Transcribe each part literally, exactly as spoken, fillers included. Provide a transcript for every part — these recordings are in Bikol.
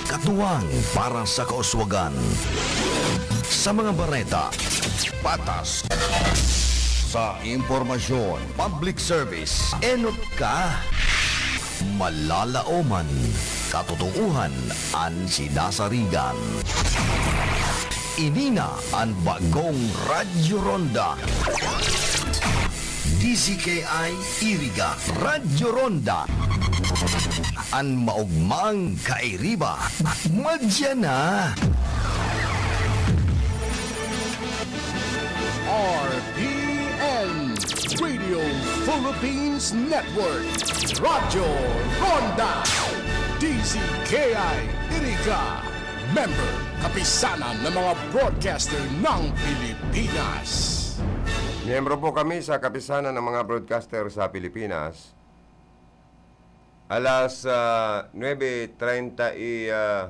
Katuwang para sa kauswagan. Sa mga bareta, patas. Sa impormasyon, public service, enot ka. Malalaoman, katotoohan an sinasarigan. Ini na an bagong Radyo Ronda. D Z K I Iriga, Radyo Ronda. An maogmang kairiba, madya na. R P N, Radio Philippines Network, Radyo Ronda, D Z K I Iriga, member, Kapisanan ng mga Broadcaster ng Pilipinas. Miyembro po kami sa Kapisanan ng mga Broadcaster sa Pilipinas. Alas, ah, nuebe treinta y, ah,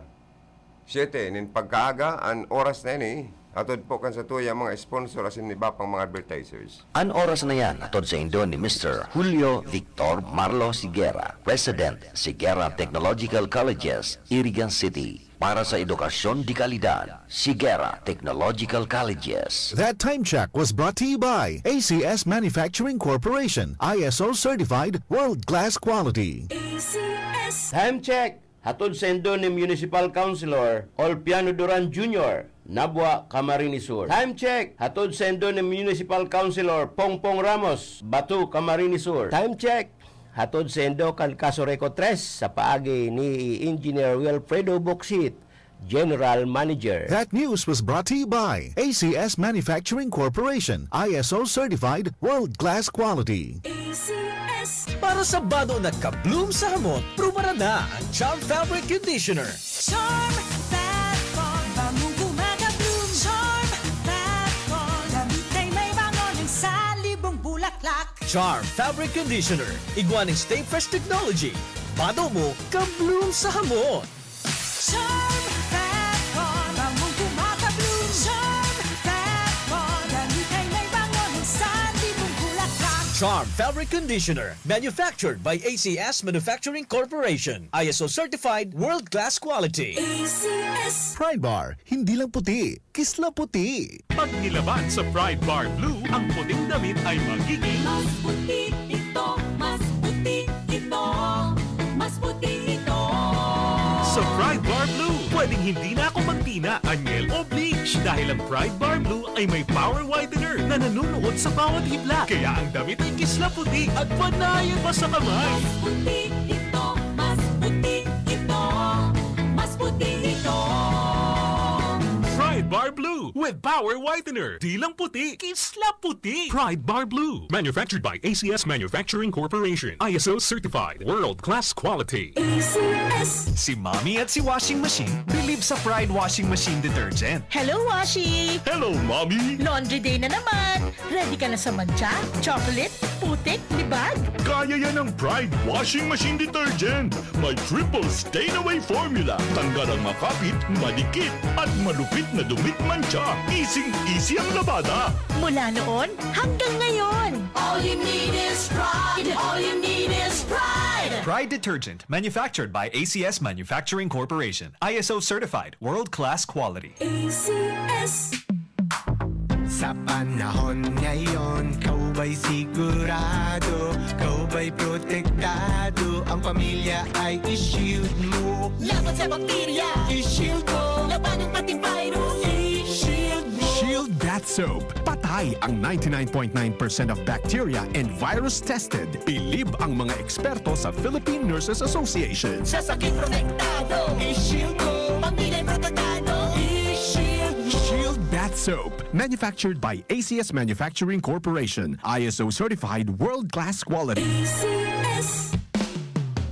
siete nin pagkaaga, an oras na ini, atod po kan satuyang mga sponsor asin iba pang mga advertisers. An oras na yan, atod saindo ni Mister Julio Victor Marlo Siguera, President, Siguera Technological Colleges, Iriga City. Para sa edukasyon de kalidad, Siguera Technological Colleges. That time check was brought to you by A C S Manufacturing Corporation, I S O certified, world-class quality. A C S. Time check! Hatod saindo ni Municipal Councilor Olpiano Duran Junior, Nabua, Camarines Sur. Time check! Hatod saindo ni Municipal Councilor Pongpong Ramos, Bato, Camarines Sur. Time check! Hatod saindo kan Casureco tres sa paagi ni Engineer Wilfredo Boksit, General Manager. That news was brought to you by A C S Manufacturing Corporation, I S O certified, world-class quality. A C S. Para sa bado na ka-bloom sa hamot, prubaran na ang Charm Fabric Conditioner. Charm Fat Ball, bangong gumagabloom. Charm Fat Ball, damit ay may bango ng salibong bulaklak. Charm Fabric Conditioner, igwa nin Stay Fresh Technology. Bado mo, ka-bloom sa hamot. Charm Fat Ball, bangong gumagabloom. Charm Fat Ball, damit ay may bango ng salibong bulaklak. Charm Fabric Conditioner, manufactured by A C S Manufacturing Corporation. I S O certified, world-class quality. A C S. Pride Bar, hindi lang puti, kisla puti. Pag nilaban sa Pride Bar Blue, ang puting damit ay magiging mas puti ito, mas puti ito, mas puti ito. Sa Pride Bar Blue, pwedeng hindi na ako magtina, anyel o bleach dahil ang Pride Bar Blue ay may power whitener na nanunuot sa bawat hibla. Kaya ang damit ay kisla puti at panayan pa sa kamay. Mas puti ito, mas puti ito, mas puti ito. Pride Bar Blue with Power Whitener. Di lang puti, kisla puti. Pride Bar Blue. Manufactured by A C S Manufacturing Corporation. I S O certified. World class quality. A C S. Si Mommy at si Washing Machine bilib sa Pride Washing Machine Detergent. Hello, Washi! Hello, Mommy! Laundry day na naman! Ready ka na sa mantsa, chocolate, putik, libag? Kaya yan ng Pride Washing Machine Detergent. May triple stain away formula. Tanggal ang makapit, madikit, at malupit na dumit mantsa. Easing-easy ang labada. Mula noon hanggang ngayon. All you need is Pride. All you need is Pride. Pride Detergent, manufactured by A C S Manufacturing Corporation. I S O certified, world-class quality. A C S. Sa panahon ngayon, ikaw ba'y sigurado? Ikaw ba'y protektado? Ang pamilya ay i-shield mo. Laban sa bakterya, i-shield mo. Labanan pati virus, i-shield mo. Shield Bath Soap. Patay ang ninety-nine point nine percent of bacteria and virus tested. Bilib ang mga eksperto sa Philippine Nurses Association. Sa sakit protektado, i-shield mo. Pamilya protektado, i-shield mo. Shield Bath Soap. Manufactured by A C S Manufacturing Corporation. I S O certified, world-class quality. A C S.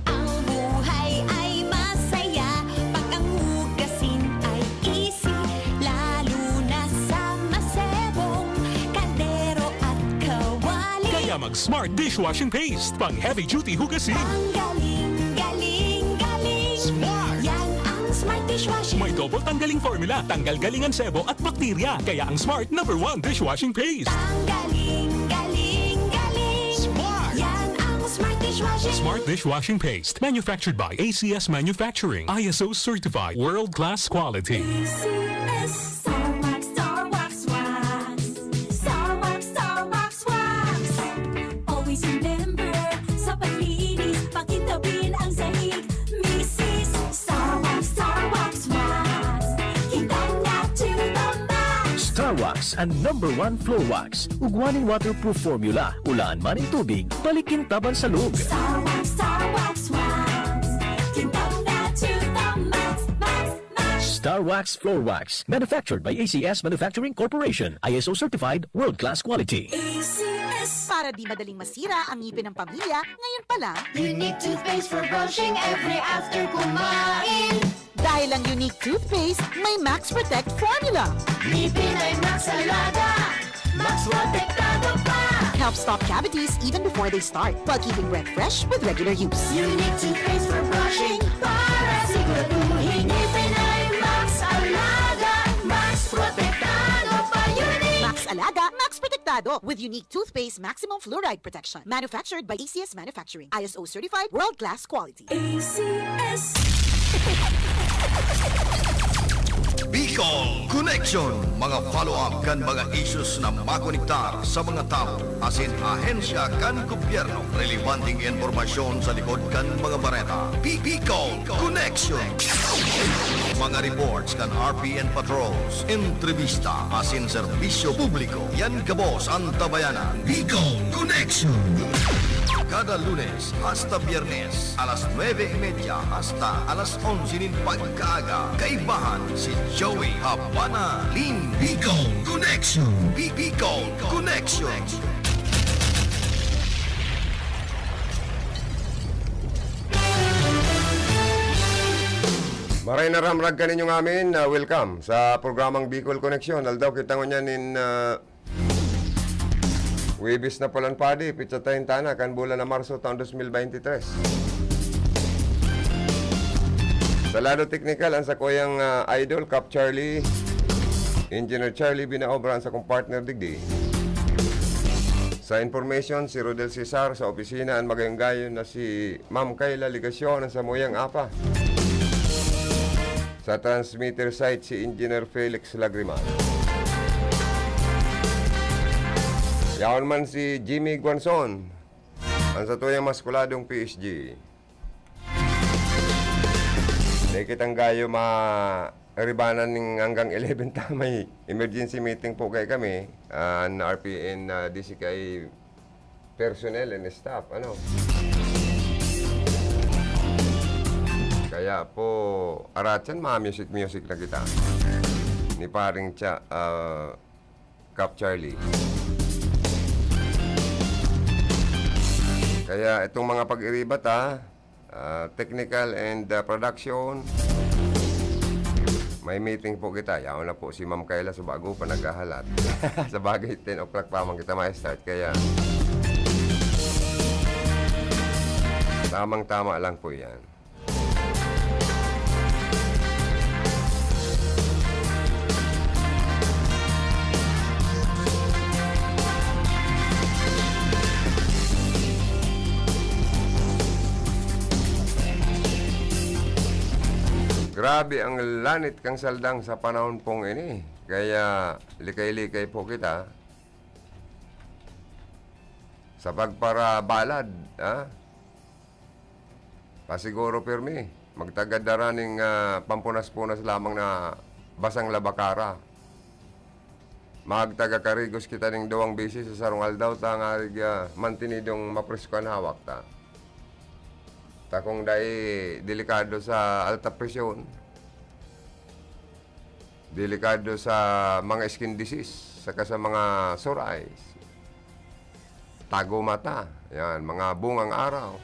Ang buhay ay masaya pag ang hugasin ay easy, lalo na sa masebong kaldero at kawali. Kaya mag-Smart Dishwashing Paste, pang heavy duty hugasin. Ang galing, galing, galing. Smart! Yan ang Smart Dishwashing. May double tanggaling formula, tanggal galing ang sebo at bakterya. Kaya ang Smart, number one dishwashing paste. Ang galing, galing, galing. Smart! Yan ang Smart Dishwashing. Smart dishwashing paste, manufactured by A C S Manufacturing, I S O certified, world-class quality. A C S, Star Wax, Star Wax, Wax. Star Wax, Star Wax, Wax. Always remember, sa paglinis, pakintabin ang sahig. Misis, Star Wax, Star Wax, Wax. Kintab na to the max. Star Wax, an number one floor wax. Ugwa nin waterproof formula. Ulaan man nin tubig, balik kintaban sa loob. Star Wax, Star Wax, Wax. Kintab na to the max, max, max. Star Wax Floor Wax. Manufactured by A C S Manufacturing Corporation. I S O certified, world-class quality. A C S. Para di madaling masira ang ngipin ng pamilya, ngayon pa lang. Unique toothpaste for brushing every after kumain. Dahil ang Unique Toothpaste may Max Protect Formula. Ngipin ay Max Alaga, Max Protektado pa. Help stop cavities even before they start, while keeping breath fresh with regular use. Unique toothpaste for brushing para siguraduhin ngipin ay Max Alaga, Max Protektado pa. Unique! Max Alaga, Max Protektado with Unique Toothpaste Maximum Fluoride Protection. Manufactured by A C S Manufacturing. I S O certified, world-class quality. A C S. Bicol Connection, mga follow-up kan mga issues na makonektar sa mga tawo asin ahensya kan gobyerno. Relebanteng impormasyon sa likod kan mga bareta. Bi- Bicol Connection. Mga reports kan R P N patrols, entrevista asin serbisyo publiko. Yan gabos an tabayanan. Bicol Connection. Kada Lunes hasta Biyernes, alas nuebe y media hasta alas onse nin pagkaaga. Kaibahan si Joey Habana Lin. Bicol Connection. Bi- Bicol Connection. Maray na ramrag kaninyo ngamin, ah, welcome sa programang Bicol Connection. Aldaw kita ngunyan nin, ah, Huwebes na palan padi, petsa treinta na kan bulan na Marso taon dos mil beintitres. Sa lado teknikal, ang sakuyang, ah, idol, Kap Charlie, Engineer Charlie Binaobra, ang sakong partner digdi. Sa information, si Rodel Cesar, sa opisina, an magayong gayon na si Ma'am Kayla Legacion, ang samuyang apa. Sa transmitter site, si Engineer Felix Lagrimal. Yaon man si Jimmy Guanzon, ang satuyang maskuladong P S G. Dai kitang gayo ma-, ribanan ning hanggang eleven ta may emergency meeting po kay kami, ah, an R P N, ah, D C K I personnel and staff, ano. Kaya po, aratsan, mga music-music na kita. Ni paring Cha, ah, Kap Charlie. Kaya itong mga pag-iribat, ah, ah, technical and, ah, production, may meeting po kita. Yaon na po si Ma'am Kayla sa bago pa naghahalat. Sa bagay, ten o'clock pa man kita ma-start. Kaya, tamang-tama lang po yan. Grabe ang lanit kan saldang sa panahon pong ini. Kaya likay-likay po kita sa pagparabalad, ha? Pasiguro pirmi, magtagad dara ning, ah, pampunas-punas lamang na basang labakara. Magtaga karigos kita ning duwang beses sa sarong aldaw ta ngarig, ah, mantinidong mapresko an hawak ta. Ta kung dai delikado sa alta presyon, delikado sa mga skin disease, saka sa mga sore eyes. Tago mata, yan, mga bungang araw.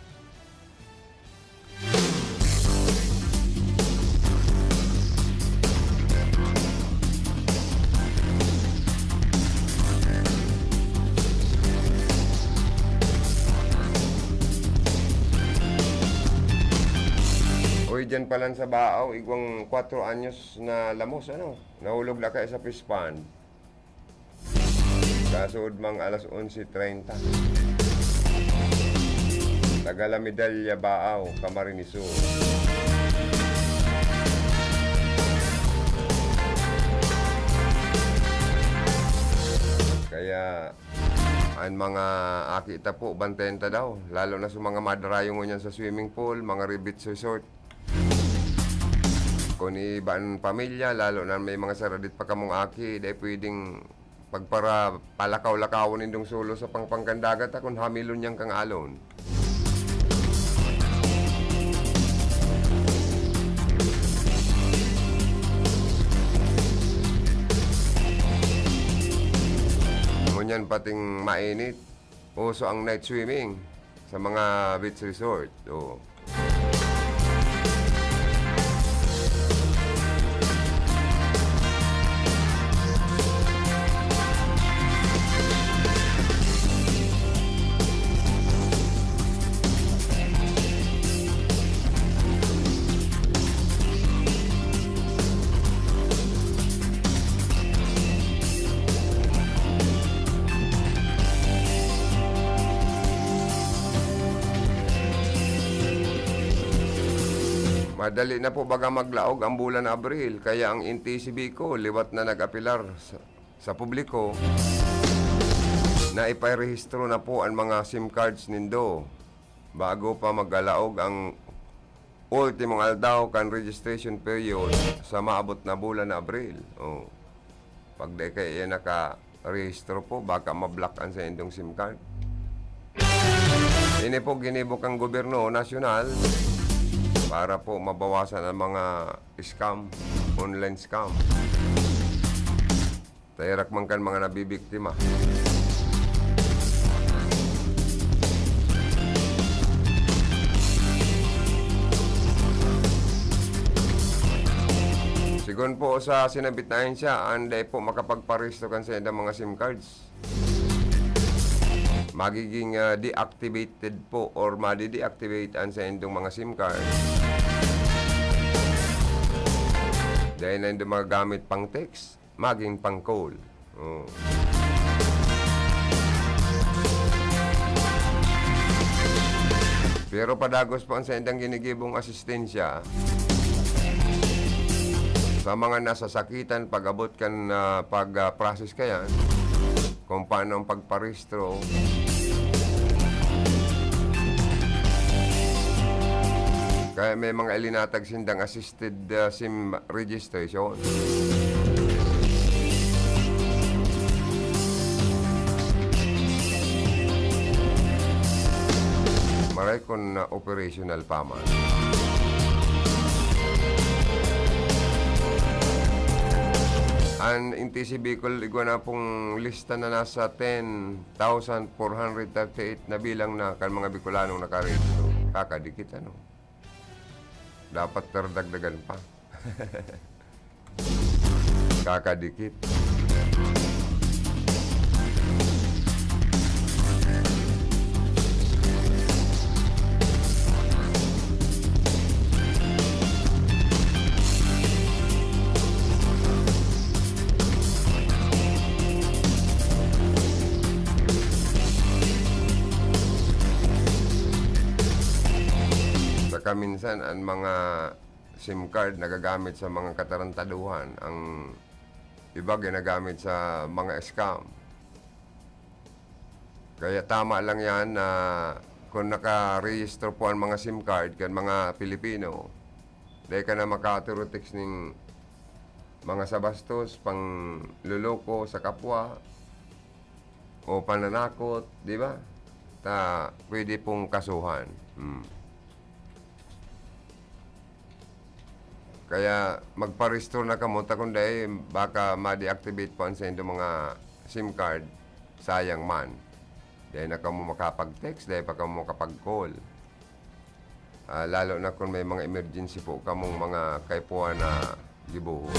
Uy, dyan palan sa Baaw, igwang kwatro anyos na lamos, ano? Nahulog na kaya sa fish pond. Kaso udmang alas onse treinta. Taga La Medalla, Baao, Camarines Sur. Kaya, an mga aki ta po, bantayan ta daw. Lalo na sa mga madarayo ngunyan sa swimming pool, mga re-, beach resort. Kun iba an pamilya, lalo na may mga saradit pa kamong aki, dai pwedeng pagpara-, palakaw-lakawon nindong solo sa pangpang kan dagat, ha, kun hamilon niyang kang alon. Ngunyan pating mainit, uso ang night swimming sa mga beach resort. Oo. Madali na po baga maglaog ang bulan na Abril, kaya ang N T C Bicol liwat na nag-apelar sa, sa publiko na iparehistro na po an mga SIM cards nindo bago pa magkalaog ang ultimong aldaw kan registration period sa maabot na bulan na Abril. Oh. Pag di kayo yan nakarehistro po, baka ma-block an saindong SIM card. Ini po ginibo kan gobyerno nasyonal para po mabawasan ang mga scam, online scam. Tayarak man kan mga nabibiktima. Sigon po sa sinabit na ahensya, an dai po makapagparehistro kan saindang mga SIM cards, magiging, ah, deactivated po or made-deactivate an saindong mga SIM card. Dai na nindo magagamit pang text, magin pang call. Oh. Pero padagos po an saindang ginigibong asistensya sa mga nasasakitan pag-abot kan, ah, pag, ah, process kayan, kung paano ang pagparehistro. Kaya may mga ilinatag sindang assisted, ah, SIM registration. Maray kun, ah, operational pa man. An N T C Bicol, igwa na pong lista na nasa ten thousand four hundred thirty-eight na bilang na kan mga Bicolanong nakarehistro. Kakadikit, ano? Dapat pero dagdagan pa. Kakadikit. Saka minsan, ang mga SIM card nagagamit sa mga katarantaduhan, ang iba ginagamit sa mga scam. Kaya tama lang yan na kung nakarehistro po ang mga SIM card kan mga Pilipino, dai ka na makaturo text ning mga sabastos, pangloloko sa kapwa, o pananakot, di ba? Ta, pwede pong kasuhan. Hmm. Kaya magpa-restore na kamo, ta kun dai, baka ma-deactivate po an saindo mga SIM card, sayang man. Dai na kamo makapag-text, dai pa kamo makapag-call. Ah, lalo na kung may mga emergency po kamong mga kaipuhan na gibohon.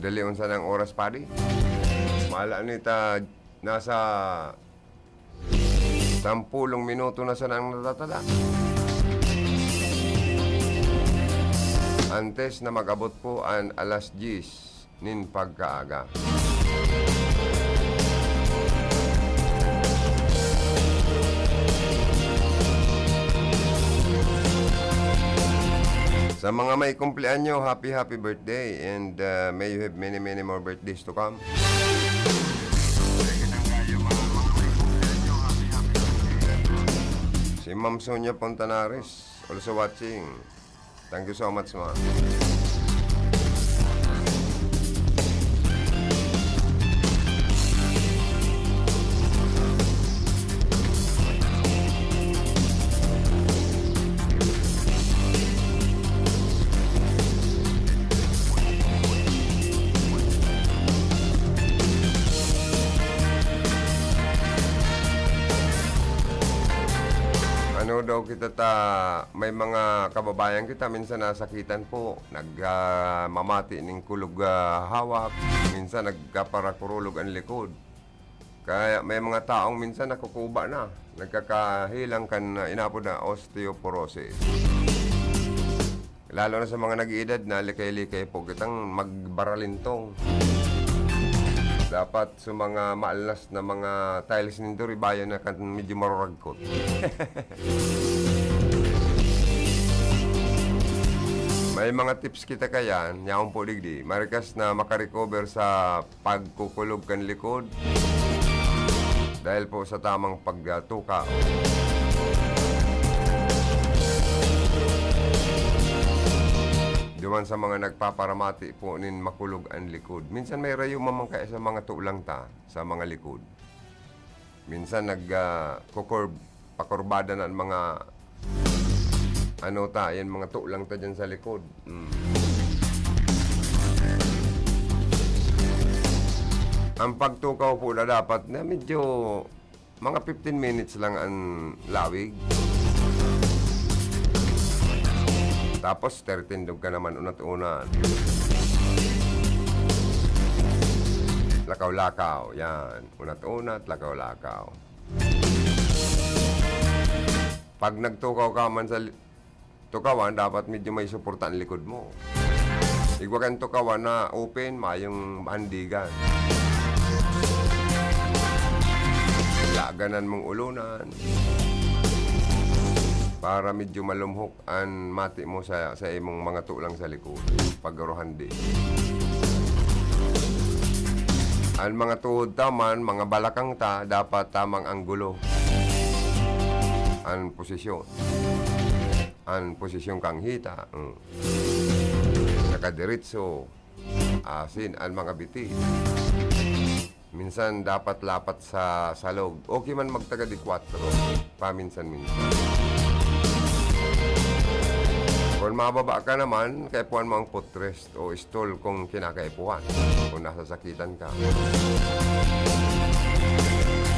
Madali unsan ang oras, padi? Mala ni ta Nasa sampulong minuto na sana ang natatada. Antes na mag-abot po an alas diyes nin pagkaaga. Sa mga may kumpleanyo, happy, happy birthday, and, uh, may you have many, many more birthdays to come. Si Ma'am Sonia Fontanares, also watching. Thank you so much, ma'am. Ano daw kita ta, may mga kababayan kita, minsan nasakitan po, nag, ah, mamati ning kulog, ah, hawak, minsan nagkaparakurulog ang likod. Kaya may mga taong minsan nakukuba na, nagkakahilang kan, ah, inapod na osteoporosis. Lalo na sa mga nag-iidad na, likay-likay po kitang magbaralintong. Dapat sa mga maalnas na mga tiles nindo, ribayan na kan medyo maruragkot. May mga tips kita kayan, yaon po digdi. Marikas na makarecover sa pagkukulog kan likod dahil po sa tamang pagtukaw. Duman sa mga nagpaparamati po nin makulog an likod. Minsan may rayo man kaya sa mga tulang ta, sa mga likod. Minsan nag, ah, kukurb-, pakurbada na ang mga, ano ta, yan, mga tulang ta dyan sa likod. Mm. Ang pagtukaw po na dapat na medyo mga fifteen minutes lang ang lawig. Tapos, tertindog ka naman, unat-unat. Lakaw-lakaw, yan. Unat-unat, lakaw-lakaw. Pag nagtukaw ka man sa li-, tukawan, dapat medyo may suporta ang likod mo. Igwa kang tukawan na open, mayong handigan. Laganan mong ulunan para medyo malumhok an mati mo sa, sa imong mga tulang sa likod, pag-uruhandi. An mga tuhod ta man, mga balakang ta, dapat tamang anggulo an posisyon. An posisyon kang hita, mm. Nakadiretso, asin an mga bitis. Minsan dapat lapat sa salog. Okay man magtaga di kwatro, paminsan-minsan. Kung mababa ka naman, kaipuhan mo ang footrest o stool kung kinakaipuhan, kung nasasakitan ka.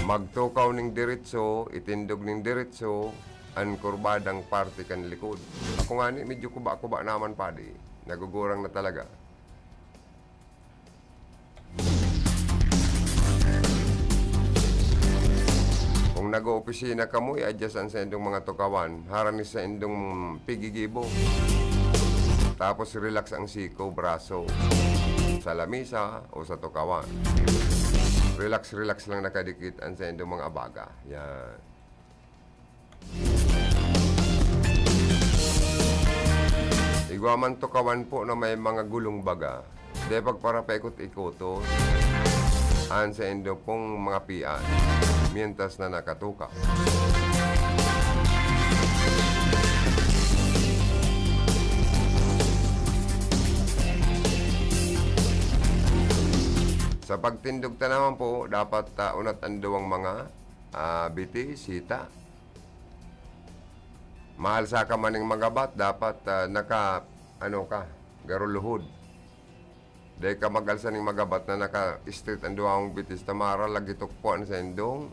Magtukaw ning diretso, itindog ning diretso, an kurbadang parte kan likod. Ako ngani, medyo kuba-kuba naman, padi. Nagugurang na talaga. Kung nag-oopisina kamo, i-adjust an saindong mga tukawan, harani sa indong pigigibo. Tapos relax ang siko, braso, sa lamisa o sa tukawan. Relax, relax lang nakadikit an saindong mga abaga. Yan. Igwa man tukawan po na may mga gulong baga. Dai pagparapaikot-ikoton an saindo pong mga pian, mientras na nakatukaw. Sa pagtindog ta naman po, dapat, ah, unat an duwang mga, ah, biti, sita. Maalsa ka man ning magabat, dapat, ah, naka, ano ka, garo luhod. Dai ka mag-alsa ning magabat na naka-straight an duwa mong bitis, ta maralag itukpo an saindong,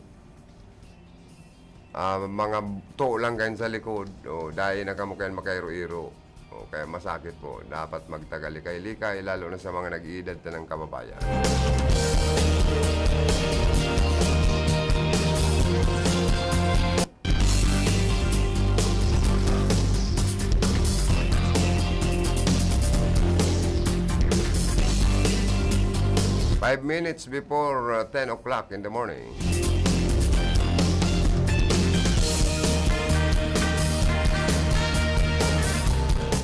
ah, mga tulang kayan sa likod. O, dai na kamo kayan makairo-iro. O, kaya masakit po. Dapat magtaga likay-likay, lalo na sa mga nag-iidad na ng kababayan. Five minutes before, uh, ten o'clock in the morning.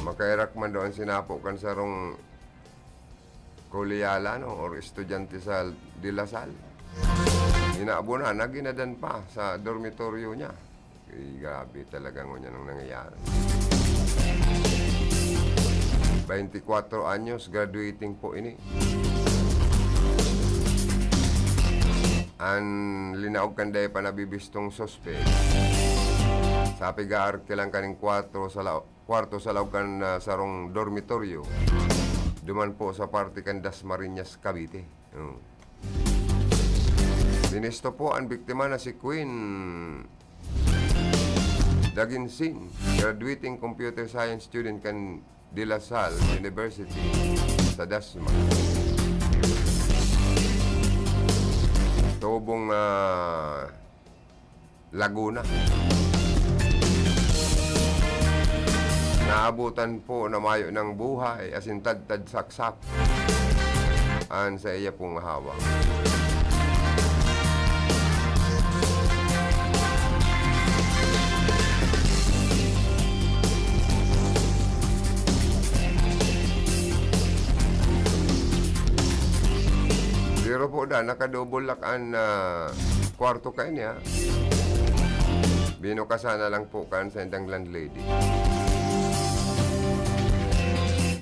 Makairak man doon sinapo kan sarong kuliyalan, no, or estudyante sa De La Salle. Inaabo na, naginadan pa sa dormitoryo niya. Eh, grabe talaga ngunyan ang nangyayari. Twenty-four anyos, graduating po ini. An linaog kan dai pa nabibistong suspek. Sa pigaarte lang kaning kwarto sa lao-, kwarto sa laog kan, ah, sarong dormitoryo. Duman po sa parte kan Dasmariñas, Cavite. Oh. Binesto po ang biktima na si Queen Daginsin, graduating computer science student kan De La Salle University sa Dasma. Tubong, ah, Laguna. Naabutan po na mayo ng buhay, asin tadtad saksak an saiya pong hawak. Pero po da, nakadouble lak an, ah, kwarto kaini, ha. Binukasan na lang po kan sa indang landlady.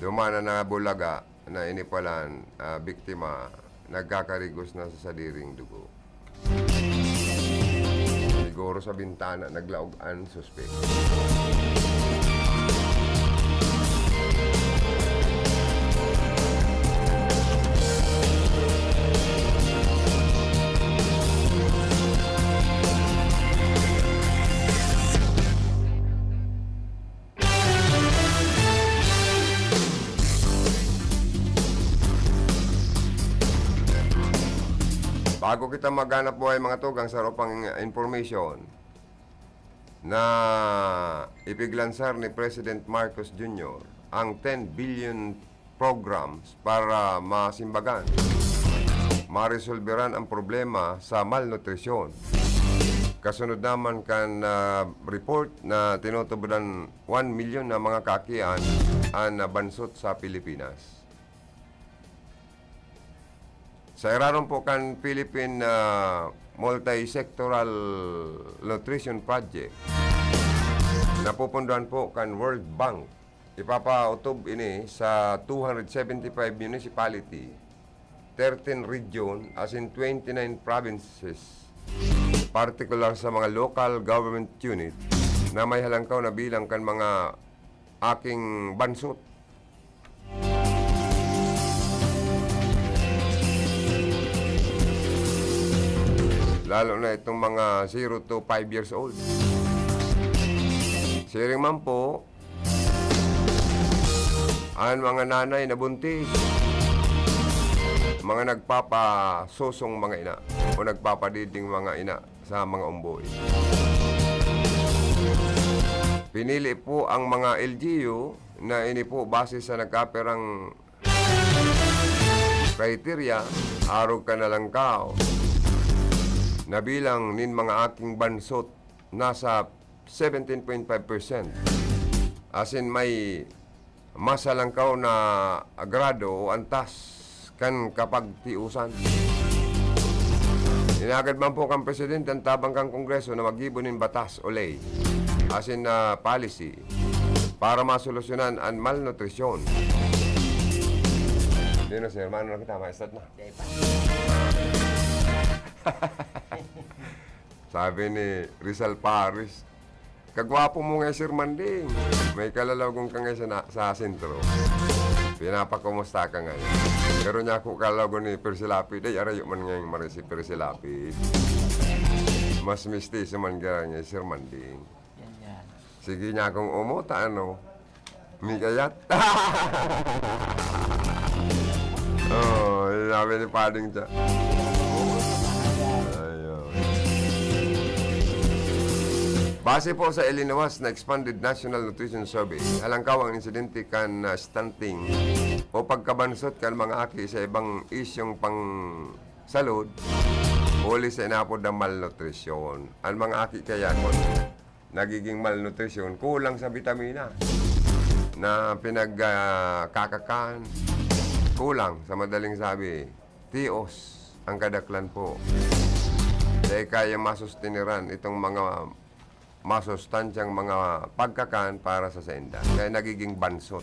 Duman na nabulaga na ini palan, ah, biktima, nagkakarigos na sa sadiring dugo. Siguro sa bintana naglaog an suspek. Bago kita maghanap buhay, mga tugang, sa saro pang information, na ipiglansar ni President Marcos Junior ang ten billion programs para masimbagan, maresolberan ang problema sa malnutrisyon. Kasunod naman kan, ah, report na tinutubodan one million na mga kaakian an nabansot sa Pilipinas. Sa irarom po kan Philippine, ah, Multi-Sectoral Nutrition Project, napupundohan po kan World Bank. Ipapautob ini sa two hundred seventy-five municipality, thirteen region, asin twenty-nine provinces, partikular sa mga local government unit na may halangkaw na bilang kan mga aking bansot. Lalo na itong mga zero to five years old. Siring man po, ang mga nanay na buntis, mga nagpapasusong mga ina o nagpapadiding mga ina sa mga omboy. Pinili po ang mga L G U na ini po base sa nagkapirang criteria, arog kan nalangkaw na bilang nin mga aking bansot nasa seventeen point five percent. Asin may mas halangkaw na grado o antas kan kapagtiusan. Inagad man po kan Presidente an tabang kan Kongreso na maggibo nin batas o ley, asin na policy, para masolusyonan an malnutrisyon. Di na, sir. Maano na kita? Ma-start na. Di pa. Sabi ni Rizal Paris, "Kagwapo mo nga, Sir Manding. May kalalagon ka nga sa na-, sa sentro. Pinapakumusta ka ngayon." Pero niya ako kalalagon ni Persilapid. Ay, arayo man ngayon mari si Persilapid. Mas mistiso man gara niya, Sir Manding. Yan, yan. Sige niya akong umota, ano? Mikayat. Oh, sabi ni Pading siya. Ayun. Base po sa ilinuwas na Expanded National Nutrition Survey, halangkaw ang insidente kan, ah, stunting o pagkabansot kan mga aki sa ibang isyong pangsalud, huli sa inapod na malnutrisyon. Ang mga aki kaya, kun nagiging malnutrisyon, kulang sa bitamina na pinag, ah, kakakan, kulang, sa madaling sabi, tios ang kadaklan po. Dahil kaya masustiniran itong mga masustansyang mga pagkakan para sa sainda. Kaya nagiging bansot.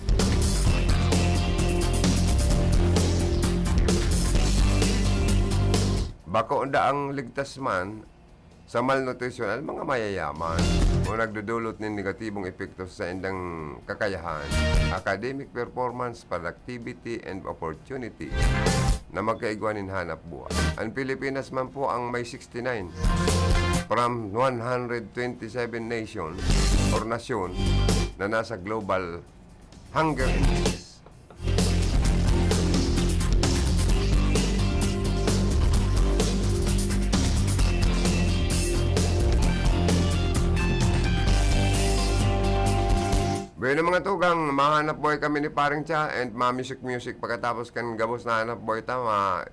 Bako daang ligtas man sa malnutrisyon ang mga mayayaman o nagdudulot nin negatibong epekto sa saindang kakayahan, academic performance, productivity, and opportunity na magkaigwa nin hanap buhay. Ang Pilipinas man po ang may sixty-nine from one hundred twenty-seven nation or nasyon na nasa global hunger index. Bueno, mga tugang, mahanap buhay kami ni Paring Cha and ma-music-music pagkatapos kan gabos na hanap buhay ta, ma-,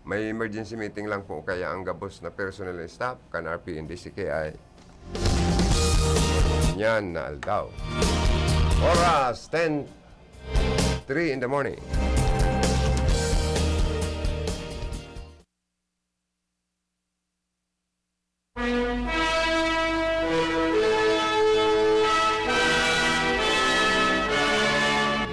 may emergency meeting lang po kaya ang gabos na personnel and staff kan R P N D C K I. Yan na aldaw. Oras, ten three in the morning.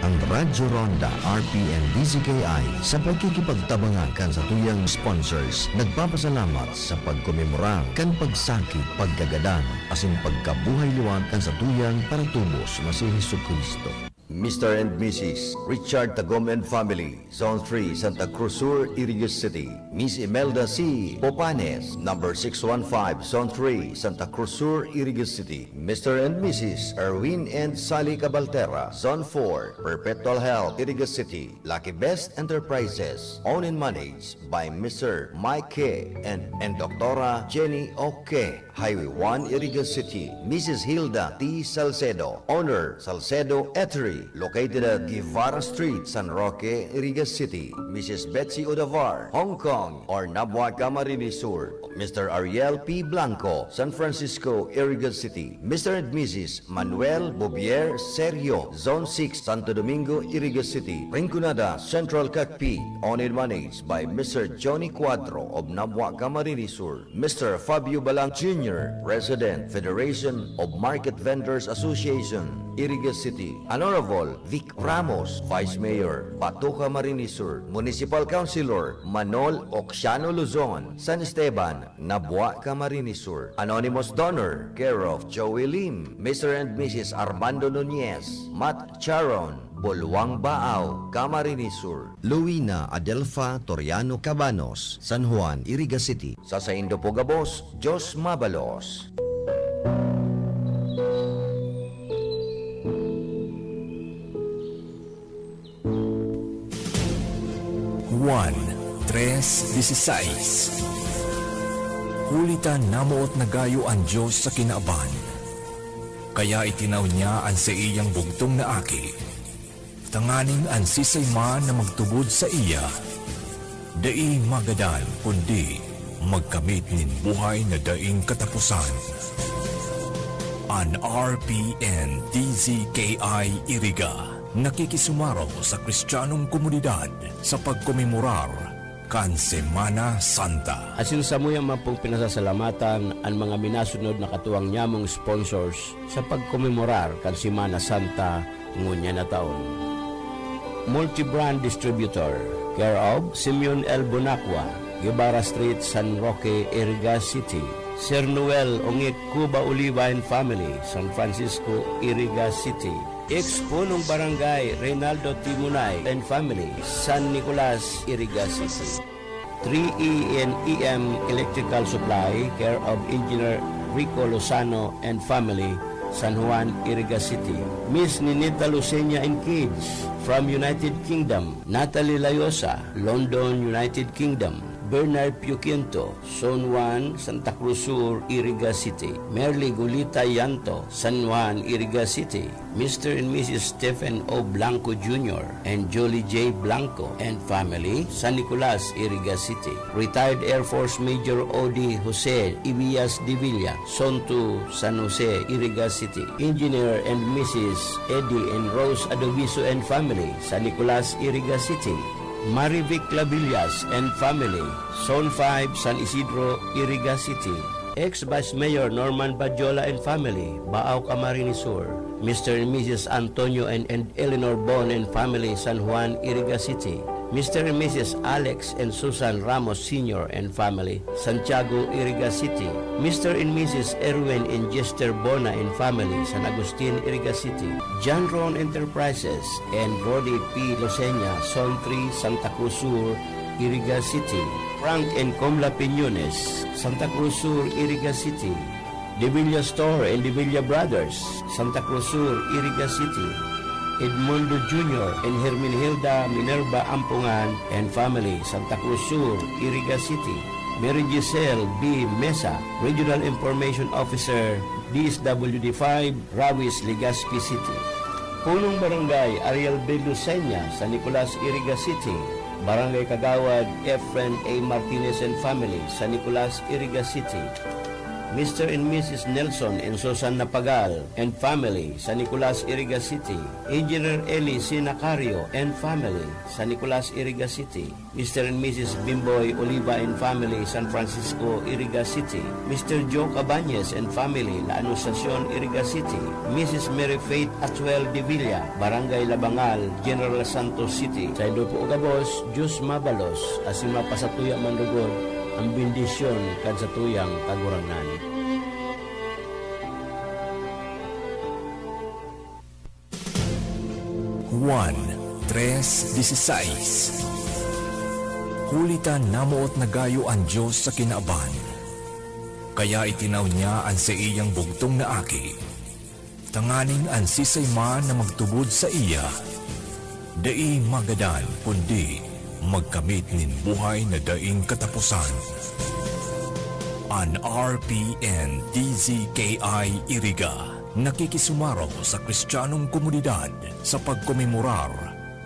Ang Radyo Ronda, R P N D Z K I, sa pagkikipagtabangan kan satuyang sponsors, nagpapasalamat sa pagkomemorar kan pagsakit, pagkagadan, asin pagkabuhay liwat kan satuyang paratubos na si Jesu-Cristo. Mister and Missus Richard Tagom and family, Zone three, Santa Cruz Sur, Iriga City. Miss Imelda C. Popanes, number six one five, Zone three, Santa Cruz Sur, Iriga City. Mister and Missus Erwin and Sally Cabaltera, Zone four, Perpetual Health, Iriga City. Lucky Best Enterprises, owned and managed by Mister Mike K. and, and Doctora Jenny Oke. Highway one, Iriga City, Missus Hilda T. Salcedo, owner, Salcedo Eatery, located at Guevara Street, San Roque, Iriga City. Missus Betsy Odavar, Hong Kong, or Nabua, Camarines Sur. Mister Ariel P. Blanco, San Francisco, Iriga City. Mister and Missus Manuel Bobier Serio, Zone six, Santo Domingo, Iriga City. Rinconada, Central Cacpi, owned and managed by Mister Johnny Cuadro of Nabua, Camarines Sur. Mister Fabio Balang Junior, President, Federation of Market Vendors Association, Iriga City. Honorable Vic Ramos, Vice Mayor, Bato, Camarines Sur. Municipal Councilor Manol Oxiano Luzon, San Esteban, Nabua, Camarines Sur. Anonymous donor, care of Joey Lim, Mister and Missus Armando Nunez, Matt Charon, Buluang Baao, Camarines Sur. Luwina Adelfa Toriano Cabanos, San Juan, Iriga City. Sa saindo po gabos, Diyos mabalos. Juan tres dieciséis. Huli ta namoot na gayo an Dios sa kinaban, kaya itinao niya an saiyang bugtong na Aki, tanganing an siisay man na magtubod saiya, dai magadan, kundi magkamit nin buhay na daing kataposan. An R P N D Z K I Iriga nakikisumaro sa Kristiyanong komunidad sa pagkomemorar kan Semana Santa. Asin samuya man pong pinasasalamatan an mga minasunod na katuwang nyamong sponsors sa pagkomemorar kan Semana Santa ngunyan na taon. Multi-brand distributor, care of Simeon L. Bonacqua, Guevara Street, San Roque, Iriga City. Sir Noel Ongit, Cuba Oliva and family, San Francisco, Iriga City. Ex-punong barangay Reynaldo Timunay and family, San Nicolas, Iriga City. Three E and E M Electrical Supply, care of Engineer Rico Lozano and family, San Juan, Iriga City. Miss Ninita Lucenia and kids from United Kingdom. Natalie Layosa, London, United Kingdom. Bernard Pio Quinto, Zone one, Santa Cruz Sur, Iriga City. Merly Gulita Yanto, San Juan, Iriga City. Mister and Missus Stephen O. Blanco Junior and Julie J. Blanco and family, San Nicolas, Iriga City. Retired Air Force Major O D Jose Ibias de Villa, Zone two, San Jose, Iriga City. Engineer and Missus Eddie and Rose Adoviso and family, San Nicolas, Iriga City. Marivic Clavillas and family, Zone five, San Isidro, Iriga City. Ex-Vice Mayor Norman Badjola and family, Baao, Camarines Sur. Mister and Missus Antonio and, and Eleanor Bon and family, San Juan, Iriga City. Mister and Missus Alex and Susan Ramos Senior and family, Santiago, Iriga City. Mister and Missus Erwin and Jester Bona and family, San Agustin, Iriga City. John Ron Enterprises and Rodi P. Loseña, Zone three, Santa Cruz Sur, Iriga City. Frank and Comla Piñones, Santa Cruz Sur, Iriga City. De Villa Store and De Villa Brothers, Santa Cruz Sur, Iriga City. Edmundo Junior and Hermenegilda Minerva Ampongan and family, Santa Cruz Sur, Iriga City. Mary Giselle B. Mesa, Regional Information Officer, D S W D five, Rawis, Legazpi City. Punong Barangay Ariel B. Lucena, San Nicolas, Iriga City. Barangay Kagawad Efren A. Martinez and family, San Nicolas, Iriga City. Mister and Missus Nelson and Susan Napagal and family, San Nicolas, Iriga City. Engineer Eli C. Nacario and family, San Nicolas, Iriga City. Mister and Missus Bimboy Oliva and family, San Francisco, Iriga City. Mister Joe Cabañez and family, La Anunciacion, Iriga City. Missus Mary Faith Atuel de Villa, Barangay Labangal, General Santos City. Saindo po gabos, Diyos mabalos, asin mapasatuya man lugod an bendisyon kan satuyang Kagurangnan. Juan tres dieciséis. Huli ta namoot na gayo an Dios sa kinaban, kaya itinaw niya an saiyang bugtong na Aki, tanganing an siisay man na magtubod saiya, dai magadan, kundi magkamit nin buhay na daing kataposan. An R P N D Z K I Iriga nakikisumarong sa Kristiyanong komunidad sa pagkomemorar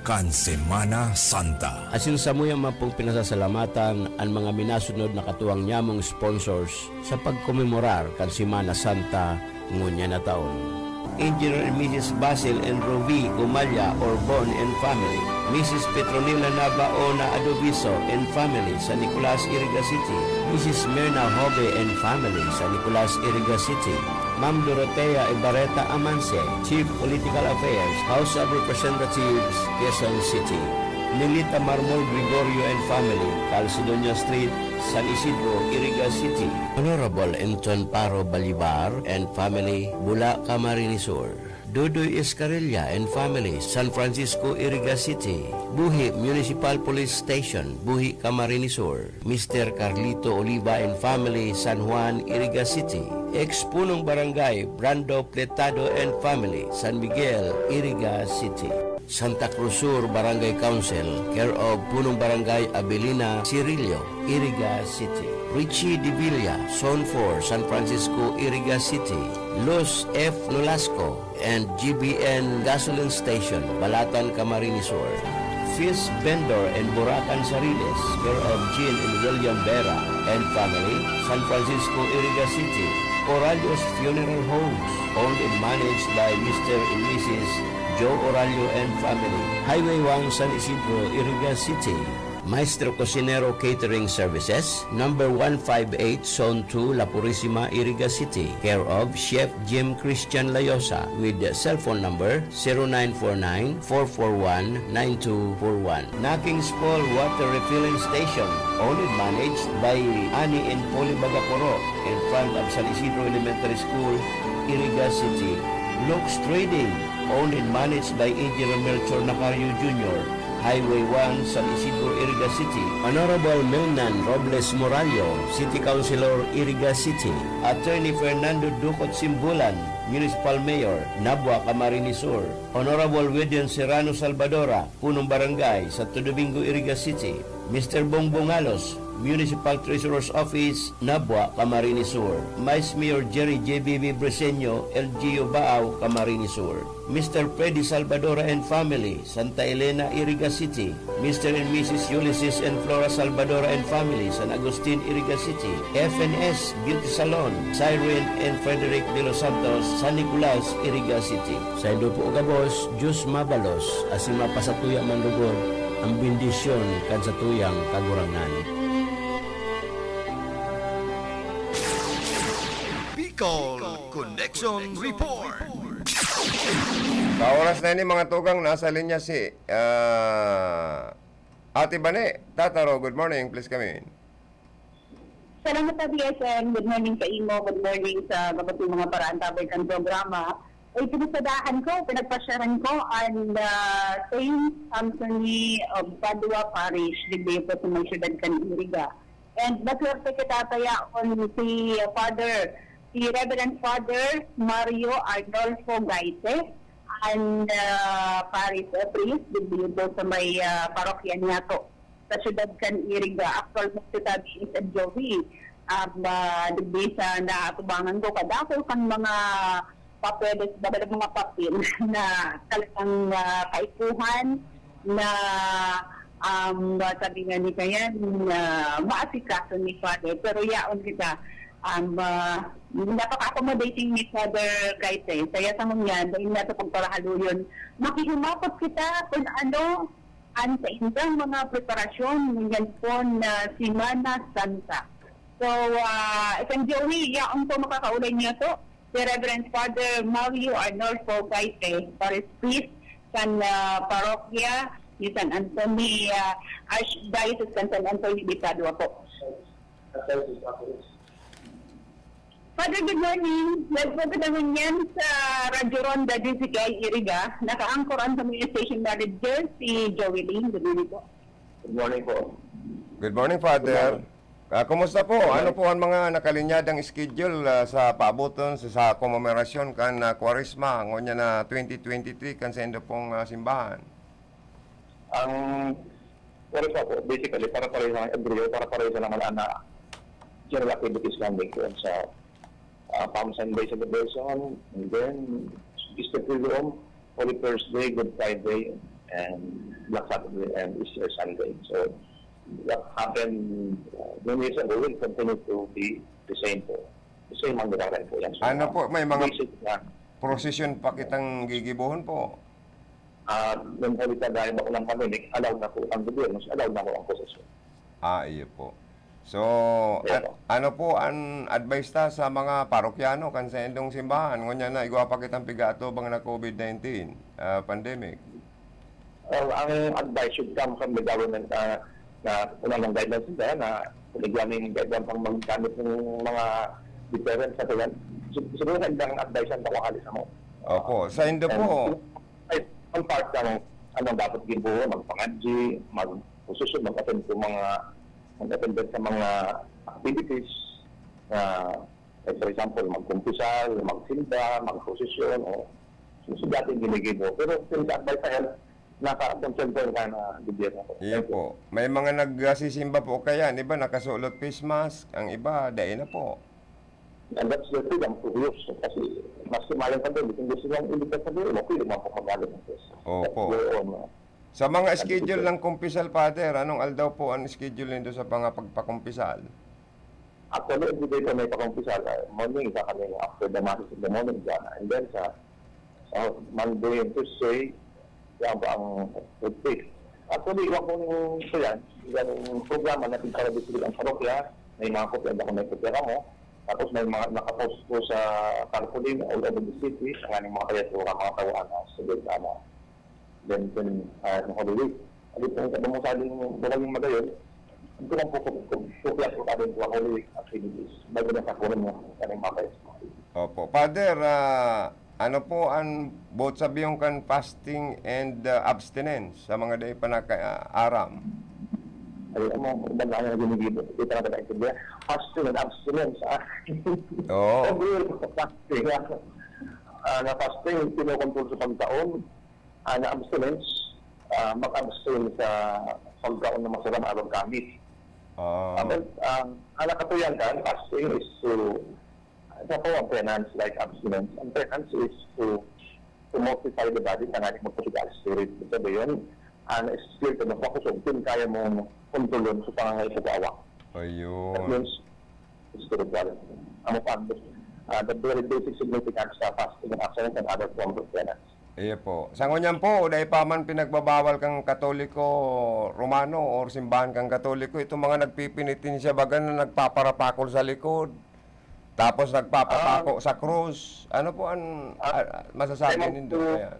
kan Semana Santa. Asin samuya man pong pinasasalamatan an mga minasunod na katuwang nyamong sponsors sa pagkomemorar kan Semana Santa ngunyan na taon. Engineer and Missus Basil and Rovi Gumalla Orbon and family, Missus Petronila Nabaona Adoviso and family, San Nicolas, Iriga City, Missus Mirna Hobe and family, San Nicolas, Iriga City, Ma'am Dorotea Ibarreta Amanse, Chief Political Affairs, House of Representatives, Quezon City, Nelita Marmol Gregorio and family, Calcedonia Street, San Isidro, Iriga City. Honorable Enton Paro Balibar and family, Bula, Camarines Sur. Dudoy Escarilla and family, San Francisco, Iriga City. Buhi Municipal Police Station, Buhi, Camarines Sur. Mister Carlito Oliva and family, San Juan, Iriga City. Ex-punong barangay, Brando Pletado and family, San Miguel, Iriga City. Santa Cruz Sur Barangay Council, care of Punong Barangay Abelina Cirillo, Iriga City. Richie Divilla, Zone four, San Francisco, Iriga City. Luz F. Nolasco and G B N Gasoline Station, Balatan, Camarines Sur. Fish Vendor and Burakan Sariles, care of Jean and William Vera and family, San Francisco, Iriga City. Oralio's Funeral Homes, owned and managed by Mister and Missus Joe Oralio and family. Highway one, San Isidro, Iriga City. Maestro Cocinero Catering Services, number one five eight, Zone two, La Purisima, Iriga City, care of Chef Jim Christian Layosa, with cellphone number zero nine four nine, four four one, nine two four one. Naking's Fall Water Refilling Station, owned and managed by Ani and Polly Bagaporo, in front of San Isidro Elementary School, Iriga City. Looks Trading, owned and managed by Engineer Melchor Nacario Junior, Highway one, San Isidro, Iriga City. Honorable Melnan Robles Morallo, City Councilor, Iriga City. Attorney Fernando Ducot Simbulan, Municipal Mayor, Nabua, Camarines Sur. Honorable Weden Serrano Salvadora, Punong Barangay, Santo Domingo, Iriga City. Mister Bongbong Alos, Municipal Treasurer's Office, Nabua, Camarines Sur. Vice Mayor Jerry J B B Briseño, L G U Baao, Camarines Sur. Mister Freddy Salvadora and family, Santa Elena, Iriga City. Mister and Missus Ulysses and Flora Salvadora and family, San Agustin, Iriga City. F N S Beauty Salon, Cyrene and Frederick De Los Santos, San Nicolas, Iriga City. Saindo po gabos, Diyos mabalos, asin mapasatuya man lugod an bendisyon kan satuyang Kagurangnan. Bicol Connection Report. Sa oras na ini, mga tugang, nasa linya si, ah, Ate Bane Tataro. Good morning, please come in. Salamat sa B S M. Good morning sa imo. Good morning sa gabos ning mga paraantabay kan programa. Ay, pinasadahan ko, pinagpasyaran ko an, ah, Saint Anthony of Padua Parish, digdi po sa may siyudad kan Iriga. And maswerte kita ta yaon si Father, si Reverend Father Mario Arnolfo Gaite, an, ah, parish, ah, priest, digdi po sa may, ah, parokya niyato sa siyudad kan Iriga. Aktuwalmente, sabi ni Sir Joey, um, ah, digdi sa naatubangan ko, kadakul kan mga papeles, baga mga papel na talagang, ah, kaipuhan na, um, sabi nga ni Kayan, na maasikaso ni Father. Pero yaon kita, um, ah, napaka-accommodating ni Father Gaite. Kaya sa ngunyan, dahil nga sa pagparahaluyon, makihumapot kita kung ano an saindang mga preparasyon ngunyan po na Semana Santa. So, ah, San Joey, yaon po makakaulay niya to, si Reverend Father Mario Arnolfo Gaite, Parish Priest kan, ah, Parokya ni San Antonio, ah, Archdiocese kan San Antonio de Padua po. Father, good morning. Live po kita ngunyan sa Radyo Ronda, D Z K I Iriga. Naka-anchor an Community Station Manager, si Joey Ling. Good morning po. Good morning po. Good morning, Father. Good morning. Ah, kumusta po? Good morning. Ano po ang mga nakalinyadang schedule, ah, sa paaboton sa, sa komemoration kan, ah, Kwaresma, ngunyan na twenty twenty-three, kan saindo pong, ah, simbahan? Ang Kwaresma po, basically, para pareho sa Hebreo, para pareho sa naman na general activities lang din po sa, ah, Palm Sunday celebration, and then Easter Triduum, Holy Thursday, Good Friday, and Black Saturday, and Easter Sunday. So, what happened, uh, many years ago will continue to be the same po. The same ang gagawin po yan. So, Ano ah, po, may mga basic na prosesyon pa kitang gigibohon po? Ah, nung huli ka dahil ba unang pandemic, allowed na po ang gobyerno, so allowed na po ang posesyon. Ah, iyo po. So, Iyo an-, po. ano po an advice ta sa mga parokyano kan saindong simbahan? Ngunyan na, igwa pa kitang piga-atubang na covid nineteen, ah, pandemic. Well, ang advice should come from the government, ah, na unang guidelines nila na kung igwa na yung guidelines pang maggamit ng mga deterrent sa kanya. Sig-, siguro sa ilang advice ang kawahali sa mo. Opo. Sa indo And po, Ay, ang part ng, ano, dapat gibo, magpangadji, mag-, magsusud, mag-attend sa mga, mag-attend sa mga activities na, like, for example, magkumpisal, magsimba, magprosesyon, o susud natin ginigibo. Pero since advice sa health, naka-concern po yung, ah, gobyerno po. Iyo Thank you. po. May mga nagsisimba po kaya, ang iba nakasulot face mask, ang iba, dai na po. And that's the freedom to use. Kasi maski mayong pandemic, kung gusto mong iligtas sa buhay mo, pwede mo akong magalit ng test. Opo. That's your own, uh, Sa mga schedule ng kumpisal, Father, anong aldaw po ang schedule nindo sa mga pagpakumpisal? Actually, every day po may pakumpisal. Uh, morning, isa kami after the masses in the morning, dyan. And then sa, sa Monday and Tuesday, yan po ang weekdays. Actually, iwan ko nung ito yan, yung programa na pinaka-district ang parokya, may mga kopya, ako may kopya kamo. Tapos may mga nakapost po sa tarpaulin all over the city, sa nganing mga kayat mga tawaan na sa Bintana. Then, then, ah, ng Holy Week. Ano po, sa mga saling buhay yung magayon, ito lang po kung, kung, kung kaya po kami po ang Holy Week activities. Bago na sa kulang ng kanyang mga kayat. Opo. Father, ah, ano po ang both sabihin kan fasting and, ah, abstinence sa mga dai pa nakaaram? Ay, ano, iba na ang ginigibo. Ito na ba naintindihan? Fasting and abstinence, ah. Oo. Sabi ko, fasting, ah. Ah, na fasting, kinokontrol sa pagkaon. Ah, na abstinence, ah, mag-abstain sa pagkaon ng masarap aron gamit. Ah. Tapos, ang, ang nakatuyan kan fasting is to, sa po, ang penance, like abstinence. Ang penance is to, to mortify the body, tanganing magpatiga ang spirit. Ibig sabihin, ang spirit na makusog, kun kaya mong kontrolon sa pangangaipo sa awak. That Ayun. means, spiritual. Ang pag, ah, the very basic significance sa fasting, abstinence, and other forms of penance. Iyo po. Sa ngunyan po, dai pa man pinagbabawal kang Katoliko Romano or simbahan kang Katoliko, itong mga nagpipinitensya baga na nagpaparapakol sa likod, tapos nagpapapako Ah. sa krus. Ano po ang, Ah, ah, masasabi kaya nindo po, kaya?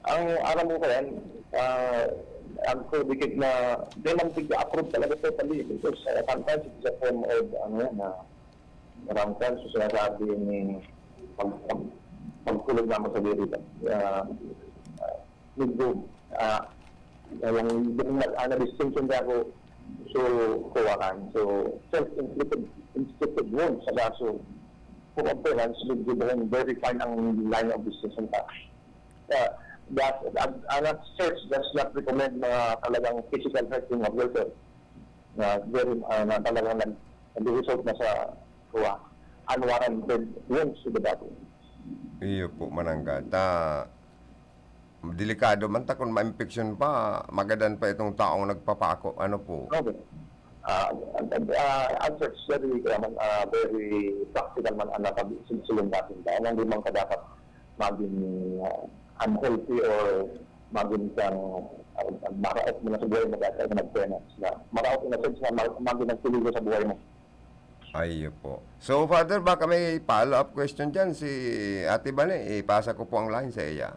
Ang aram ko kaya, ah, ang dikit na, di man tig-approve talaga totally because, ah, sometimes it's a form of, ano yan, ah, Sometimes, so sinasabi ni pag, pag, pagkulog naman sa diri, ah, ah, medyo, ah, yung, yung nag-, ah, na-distinction niya ako, so, kuwakan. So, self-inflicted, inflicted wounds sa baso. Kung ang parents, medyo doon, very fine ang line of distinction ka. Ah, that, ang, ang church does not recommend mga talagang physical hurting of yourself. Na very, ah, na talagang nag-, nag-result na sa, kuwa, unwarranted wounds to the body. Iyo po, mananggad. Ta, delikado man ta kun ma-infection pa, magadan pa itong taong nagpapako. Ano po? Okay. Ah, ang, ang, ah, ang church, very, kaya man, ah, very practical man ang nakab-, silsilong natin dahil hindi man ka dapat maging, ah, unhealthy or maging kang, ah, maraot mo na sa buhay mo kahit ka nagpenance na. Maraot in a sense na ma-, maging nagpeligro sa buhay mo. Ayun po. So, Father, baka may follow-up question dyan si Ate Bane. Ipasa ko po ang line sa iya.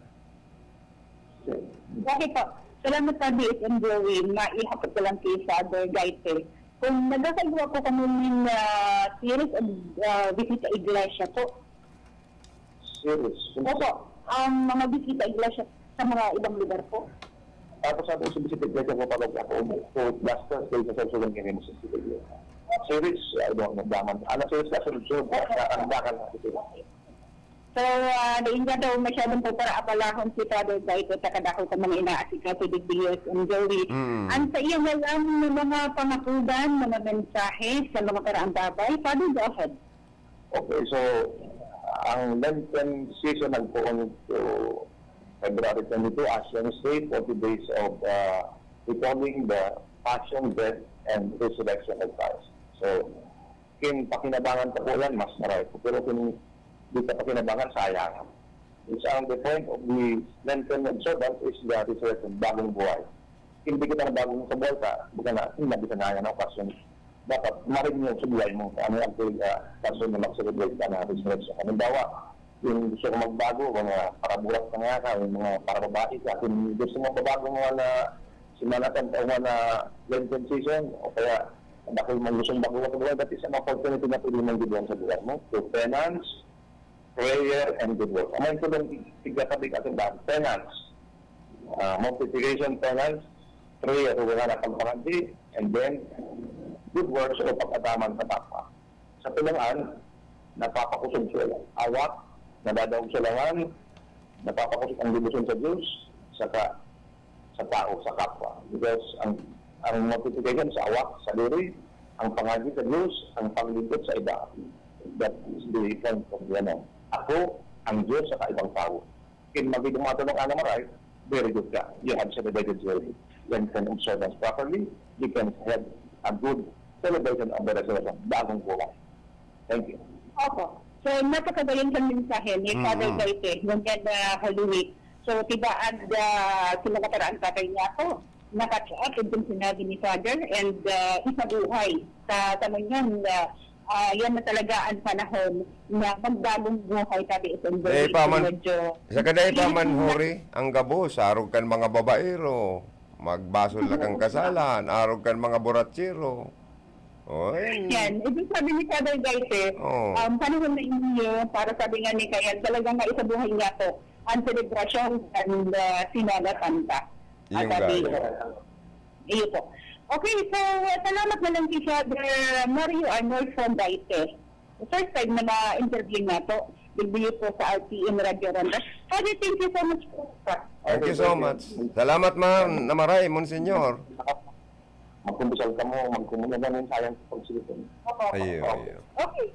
Okay po. Salamat sa D S M Joey. Maihapot ko lang kay Father Gaite. Kung nagkakagawa po kami ng, ah, series of, ah, visit sa iglesia po. Series? Opo. Ang mga bisita iglesia sa mga ibang lugar po. Tapos ako sa bisita iglesia ko, parokya ko, umu-, ko, last Thursday sa Sorsogon kami mo sa bisita iglesia. Series, I don't know, daman. Ano, series na sunod-sunod, na, ang dakan na ito. So, ah, dai niya daw masyadong pagparaabalahon si Father Gaite sa kadakul kan mga inaasikaso digdi sa D S M Joey. Mm. Ang sa iya na lang na mga pangakudan, mga mensahe sa mga karaang babay, Father, go ahead. Okay, so, ang Lenten season nagpoon to February twenty-two, Ascension Day, forty days of, ah, recalling the passion, death, and resurrection of Christ. So, kin pakinabangan ta po yan, mas maray po. Pero kung di ta pakinabangan, sayang. It's ang the point of the Lenten observance is the resurrection, bagong buhay. Hindi kita na bagong sa buhay ka, bukan na, hindi na bisa na yan ang okasyon. Dapat ma-renew sa buhay mo. Ano ang, ah, okasyon na mag-celebrate ka na resurrection? Halimbawa, yung gusto ko magbago, mga paraburak na nga ka, yung mga parababae ka, kung gusto mo magbago mo na Semana Santa o na Lenten season, o kaya dakul mong gustong baguhan sa buhay, that is an opportunity na pwede mong gibuhan sa buhay mo. So, penance, prayer, and good work. Ang mga tulong tigkatabi ka sa penance, ah, mortification, penance, prayer, wala na pagpangadji, and then good works o pag-ataman sa kapwa. Sa tulangan, napapakusog sa awak, nadadaog sa langan, napapakusog ang debosyon sa Diyos, saka sa tao, sa kapwa. Because ang, ang mortification sa awak, sa diri, ang pangadji sa Diyos, ang paglingkod sa iba. That is the point of the, ano, ako, ang Diyos, saka ibang tao. Kin magiging matulog ka na maray, very good ka. You have celebrated your Lenten observance properly. You can have a good celebration of the resurrection. Bagong buhay. Thank you. Opo. So, napakagayon sa mensahe ni Father Mm. Gaite, ngunyan na Holy Week. So, tibaad, ah, si mga karaang tatay niya ako. Nakatsaat itong sinabi ni Father and, ah, isabuhay sa, sa ngunyan, ah, ah, yan na talaga ang panahon na magbagong buhay, sabi itong Dai Joey. pa man, Medyo saka dai pa man hindi na huri ang gabos, arog kan mga babaero, magbasol na kan kasalan, arog kan mga buratsero. Oy. Yan. Ibig sabi ni Father Gaite, Oh. um, panahon na inyo, para sabi nga ni Kayan, talagang naisabuhay niya to ang selebrasyon ng, ah, Semana Santa. At Yung sabi, gaya. Iyo po. Okay, so, salamat na lang kay Father Mario Arnold from Gaite. First time na ma-interview niya po. Interview po sa R T M Radio Ronda. Father, thank you so much po. Thank you so much. Salamat, ma'am, na maray, Monsignor. magkumpisal kamo, magkomunidad, yun, sayang sa pagsilipon. Opo. Ayo, ayo. Okay.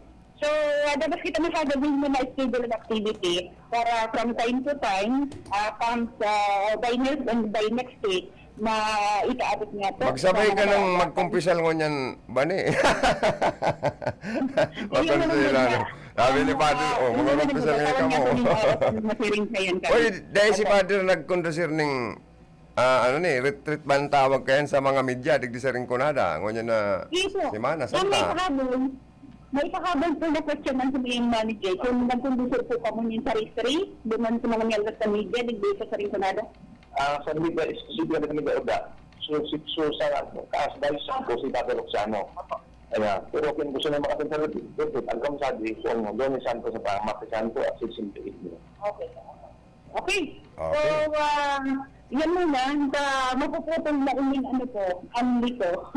So, uh, dapat kita masagabing na ma-schedule ang activity para from time to time, uh, comes uh, by next and by next week, maitaabot niya po. Magsabay ka nang magkumpisal ngunyan, Bani. Makonsilano. Sabi ni Father, oh, magkumpisal ngayon ka mo. Uy, dahil si Father nagkondusir ning Ah, ano ni, retreat ba ang tawag kayan sa mga media digdi sa Rinconada? Ngunyan na Yes, sir. Semana Yan, may Santa. pahabol. May pahabol po na question ang sa mga manager. Kung nagkondusir po kamo nin sa restri, duman sa mga miyembros sa media, digdi sa Rinconada? Ah, sa media, espesipikamente sa media, oda. So, si, so, sa kaas dahil sa ko, si Papa Roxano. Ayan. Pero kung gusto na makatin sa retreat, ang kamsadi, kung doon ni Santo sa pa, Mati Santo at sixteen to eight. Okay. Okay. Okay. So, ah, yan muna, sa mapuputol na ining ano po, ang liko.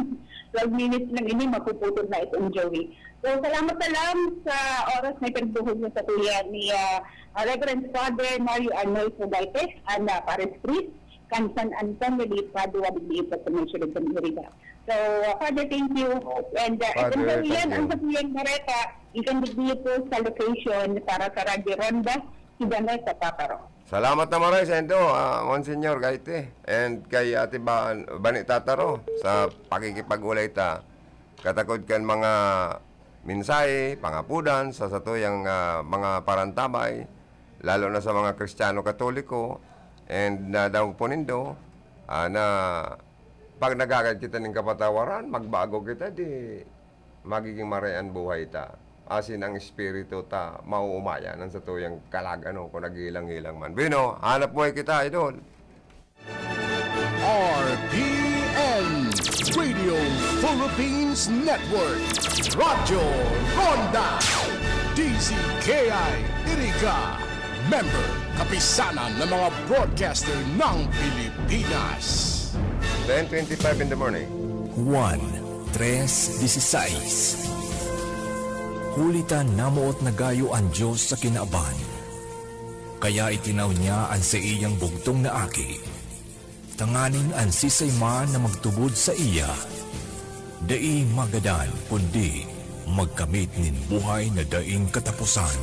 Twelve minutes lang ini, mapuputol na itong Joey. So, salamat sa lang sa oras na ipinagbuhol niyo sa tuya ni ah, Reverend Father Mario Arnolfo Gaite, ang ah, Parish Priest, kan San Antonio de Padua, digdi po sa Municipalidad ng Iriga. So, ah, Father, thank you. And uh, Father, itong Joey yan, ang sa tuyang Mareta, ikan digdi po sa location para sa Radyo Ronda, Salamat na maray saindo, ah, Monsignor Gaite, and kay Ate Ba-, Bani Tataro sa pakikipag-ulay ta. Katakod kan mga mensahe, pangapudan sa satuyang, ah, mga parantabay, lalo na sa mga Kristiyano Katoliko, and nadangog po nindo, ah, na pag nagagad kita ning kapatawaran, magbago kita, di magiging maray an buhay ta, asin ang espiritu ta mauumayan an satuyang kalag, ano, kung naghilang-hilang man. Bueno, hanap buhay kita, idol. R P N Radio Philippines Network, Radyo Ronda, D Z K I Iriga, member, kapisanan ng mga broadcaster ng Pilipinas. Ten twenty-five in the morning. Juan tres dieciséis. Huli ta namoot na gayo an Dios sa kinaban, kaya itinaw niya an saiyang bugtong na Aki, tanganing an sisay man na magtubod saiya, dai magadan, kundi magkamit nin buhay na daing kataposan.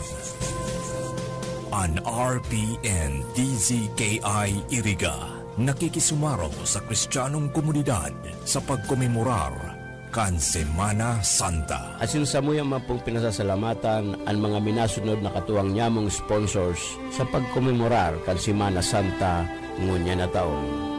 An R P N D Z K I Iriga nakikisumaro sa Kristiyanong komunidad sa pagkomemorar kan Semana Santa. Asin samuya man pong pinasasalamatan an mga minasunod na katuwang nyamong sponsors sa pagkomemorar kan Semana Santa ngunyan na taon.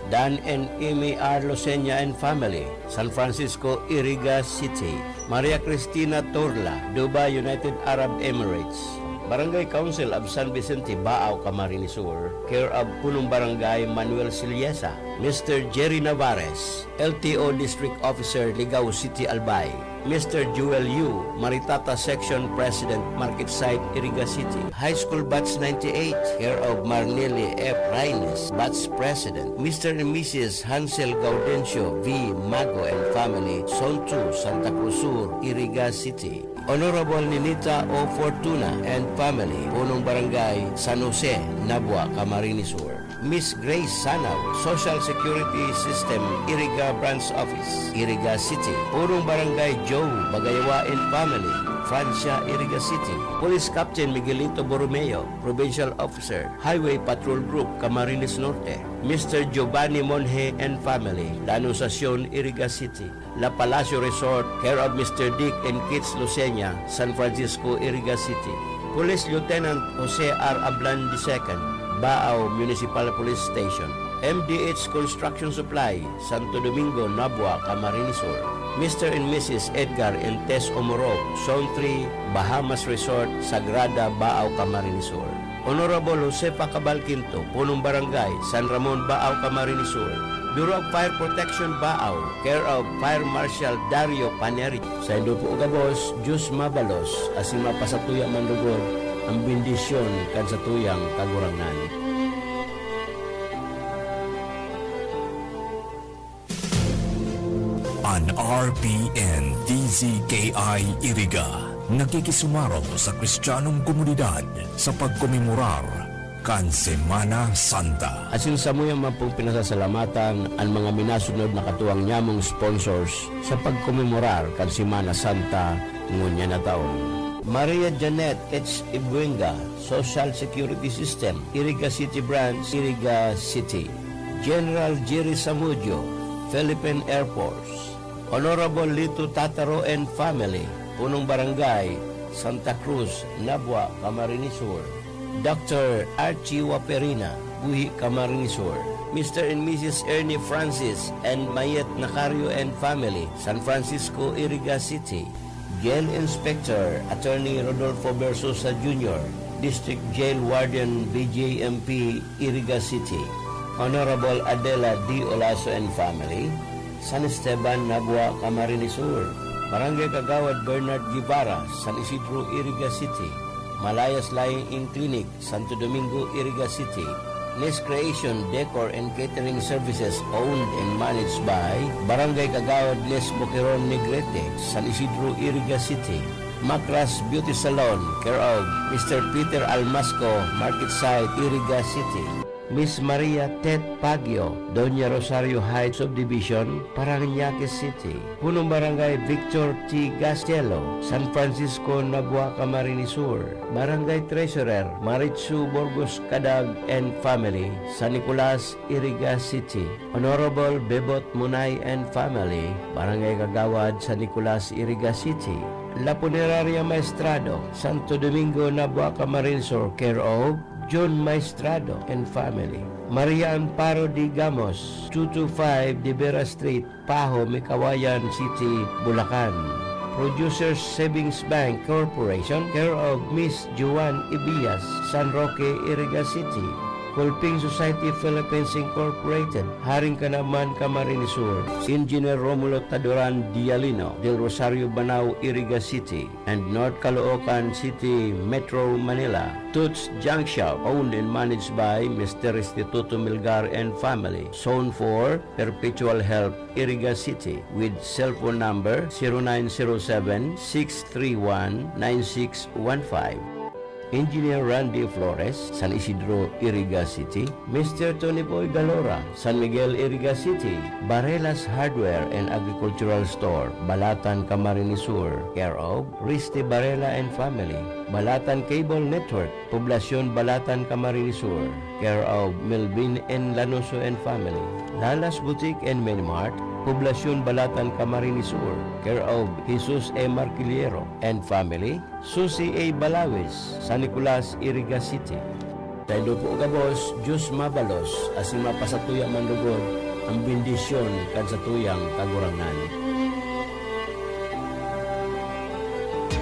Dan and Amy R. Lucena and family, San Francisco, Iriga City. Maria Cristina Torla, Dubai, United Arab Emirates. Barangay Council of San Vicente, Baao, Camarines Sur, care of Punong Barangay Manuel Siliesa. Mister Jerry Navarez, L T O District Officer, Ligao City, Albay. Mister Joel Yu, Maritata Section President, Market Site, Iriga City. High School Batch ninety-eight, care of Marneli F. Raines, Batch President. Mister and Missus Hansel Gaudencio V. Mago and family, Zone two, Santa Cruz Sur, Iriga City. Honorable Ninita O. Fortuna and family, Punong Barangay San Jose, Nabua, Camarines Sur. Miss Grace Sanaw, Social Security System, Iriga Branch Office, Iriga City. Punong Barangay Joe Bagayawa and family, Francia, Iriga City. Police Captain Miguelito Borromeo, Provincial Officer, Highway Patrol Group, Camarines Norte. Mister Giovanni Monje and family, La Anunciacion, Iriga City. La Palacio Resort, care of Mister Dick and Kits Lucena, San Francisco, Iriga City. Police Lieutenant Jose R. Ablan the second, Baao Municipal Police Station. M D H Construction Supply, Santo Domingo, Nabua, Camarines Sur. Mister and Missus Edgar and Tess Omorog, Zone three, Bahamas Resort, Sagrada, Baao, Camarines Sur. Honorable Josefa Cabal Quinto, Punong Barangay, San Ramon, Baao, Camarines Sur. Bureau of Fire Protection, Baao, care of Fire Marshal Dario Paneri. Saindo po gabos, Diyos mabalos, asin mapasatuya man lugod ang bendisyon kan satuyang Kagurangnan. An R P N D Z K I Iriga nakikisumaro sa Kristiyanong komunidad sa pagkomemorar kan Semana Santa. Asin samuyang man pong pinasasalamatan an mga minasunod na katuwang nyamong sponsors sa pagkomemorar kan Semana Santa ngunyan na taon. Maria Janet H. Ibuenga, Social Security System, Iriga City Branch, Iriga City. General Jerry Samudio, Philippine Air Force. Honorable Lito Tataro and family, Punong Barangay, Santa Cruz, Nabua, Camarines Sur. Doctor Archie Waperina, Buhi, Camarines Sur. Mister and Missus Ernie Francis and Mayet Nacario and family, San Francisco, Iriga City. Jail Inspector Attorney Rodolfo Versosa Junior, District Jail Warden, B J M P, Iriga City. Honorable Adela D. Olaso and family, San Esteban, Nabua, Camarines Sur. Barangay Kagawad Bernard Guevara, San Isidro, Iriga City. Malayas Lying-in Clinic, Santo Domingo, Iriga City. Nest Creation Decor and Catering Services, owned and managed by Barangay Kagawad Nes Boqueron, Negrete, San Isidro, Iriga City. Macras Beauty Salon, care of Mister Peter Almasco, Market Site, Iriga City. Miss Maria Tet Pagio, Doña Rosario Heights Subdivision, Parañaque City. Punong Barangay Victor T. Gastielo, San Francisco, Nabua, Camarines Sur. Barangay Treasurer Maritsu Burgos Cadag and family, San Nicolas, Iriga City. Honorable Bebot Munay and family, Barangay Kagawad, San Nicolas, Iriga City. La Punerarya Maestrado, Santo Domingo, Nabua, Camarines Sur, care of John Maestrado and family. Maria Amparo D. Gamos, two two five De Vera Street, Paho, Mikawayan City, Bulacan. Producers Savings Bank Corporation, care of Miss Joanne Ibias, San Roque, Iriga City. Kulping Society Philippines Incorporated, Haring Kanaman, Camarines Sur. Engineer Romulo Taduran Dialino, Del Rosario, Banao, Iriga City. And North Caloocan City, Metro Manila. Toots Junk Shop, owned and managed by Mister Restituto Milgar and family. Zone four, Perpetual Help, Iriga City, with cellphone number zero nine zero seven, six three one, nine six one five. Engineer Randy Flores, San Isidro, Iriga City. Mister Tony Boy Galora, San Miguel, Iriga City. Barelas Hardware and Agricultural Store, Balatan, Camarines Sur, care of Risty Barela and family. Balatan Cable Network, Poblacion Balatan, Camarines Sur, care of Melvin N. Lanoso and family. Lalas Boutique and Mini Mart, Poblacion Balatan, Camarines Sur, care of Jesus E. Marquillero and family. Susi A. Balawis, San Nicolas, Iriga City. Saindo po gabos, Diyos mabalos, asin mapasatuya man lugod an bendisyon kan satuyang Kagurangnan.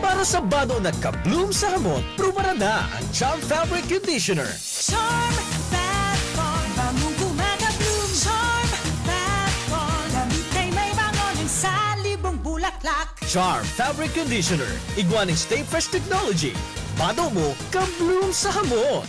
Para sa bado na ka-bloom sa hamot, prubaran na ang Charm Fabric Conditioner. Charm Fat Bar, bangong kumaka-bloom. Charm Fat Bar, damit ay may bango ng salibong bulaklak. Charm Fabric Conditioner, igwa nin Stay Fresh Technology. Bado mo, ka-bloom sa hamot.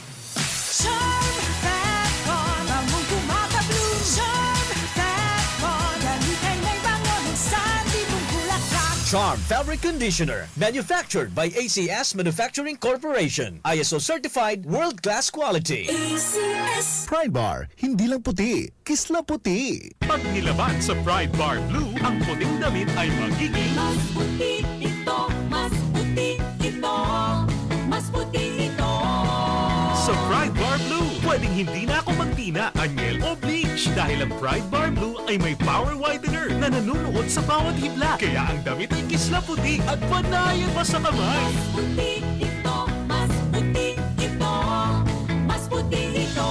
Charm Fat Bar, bangong kumaka-bloom. Charm Fat Bar, damit ay may bango ng salibong bulaklak. Charm Fabric Conditioner, manufactured by A C S Manufacturing Corporation. I S O certified, world-class quality. A C S. Pride Bar, hindi lang puti, kisla puti. Pag nilaban sa Pride Bar Blue, ang puting damit ay magiging mas puti ito, mas puti ito, mas puti ito. Sa Pride Bar Blue, pwedeng hindi na ako magtina, anyel o bleach dahil ang Pride Bar Blue ay may power whitener na nanunuot sa bawat hibla. Kaya ang damit ay kisla puti at panayan pa sa kamay. Mas puti ito, mas puti ito, mas puti ito.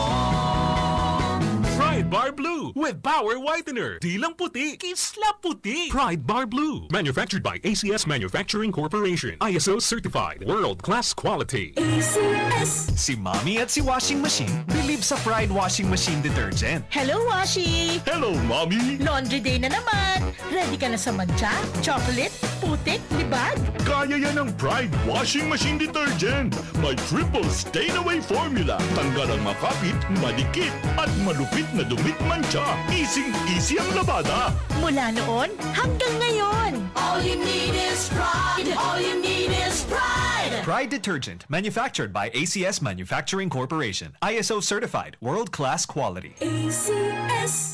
Pride Bar Blue with Power Whitener. Di lang puti, kisla puti. Pride Bar Blue. Manufactured by A C S Manufacturing Corporation. I S O certified. World class quality. A C S. Si Mommy at si Washing Machine believe sa Pride Washing Machine Detergent. Hello, Washi! Hello, Mommy! Laundry day na naman! Ready ka na sa mantsa, chocolate, Putik, libag? Kaya yan ng Pride Washing Machine Detergent. May triple stain away formula. Tanggal ang makapit, madikit, at malupit na dumit mantsa. Easy-easy ang labada. Mula noon hanggang ngayon. All you need is pride. All you need is pride. Pride detergent, manufactured by A C S Manufacturing Corporation. I S O certified, world-class quality. A C S.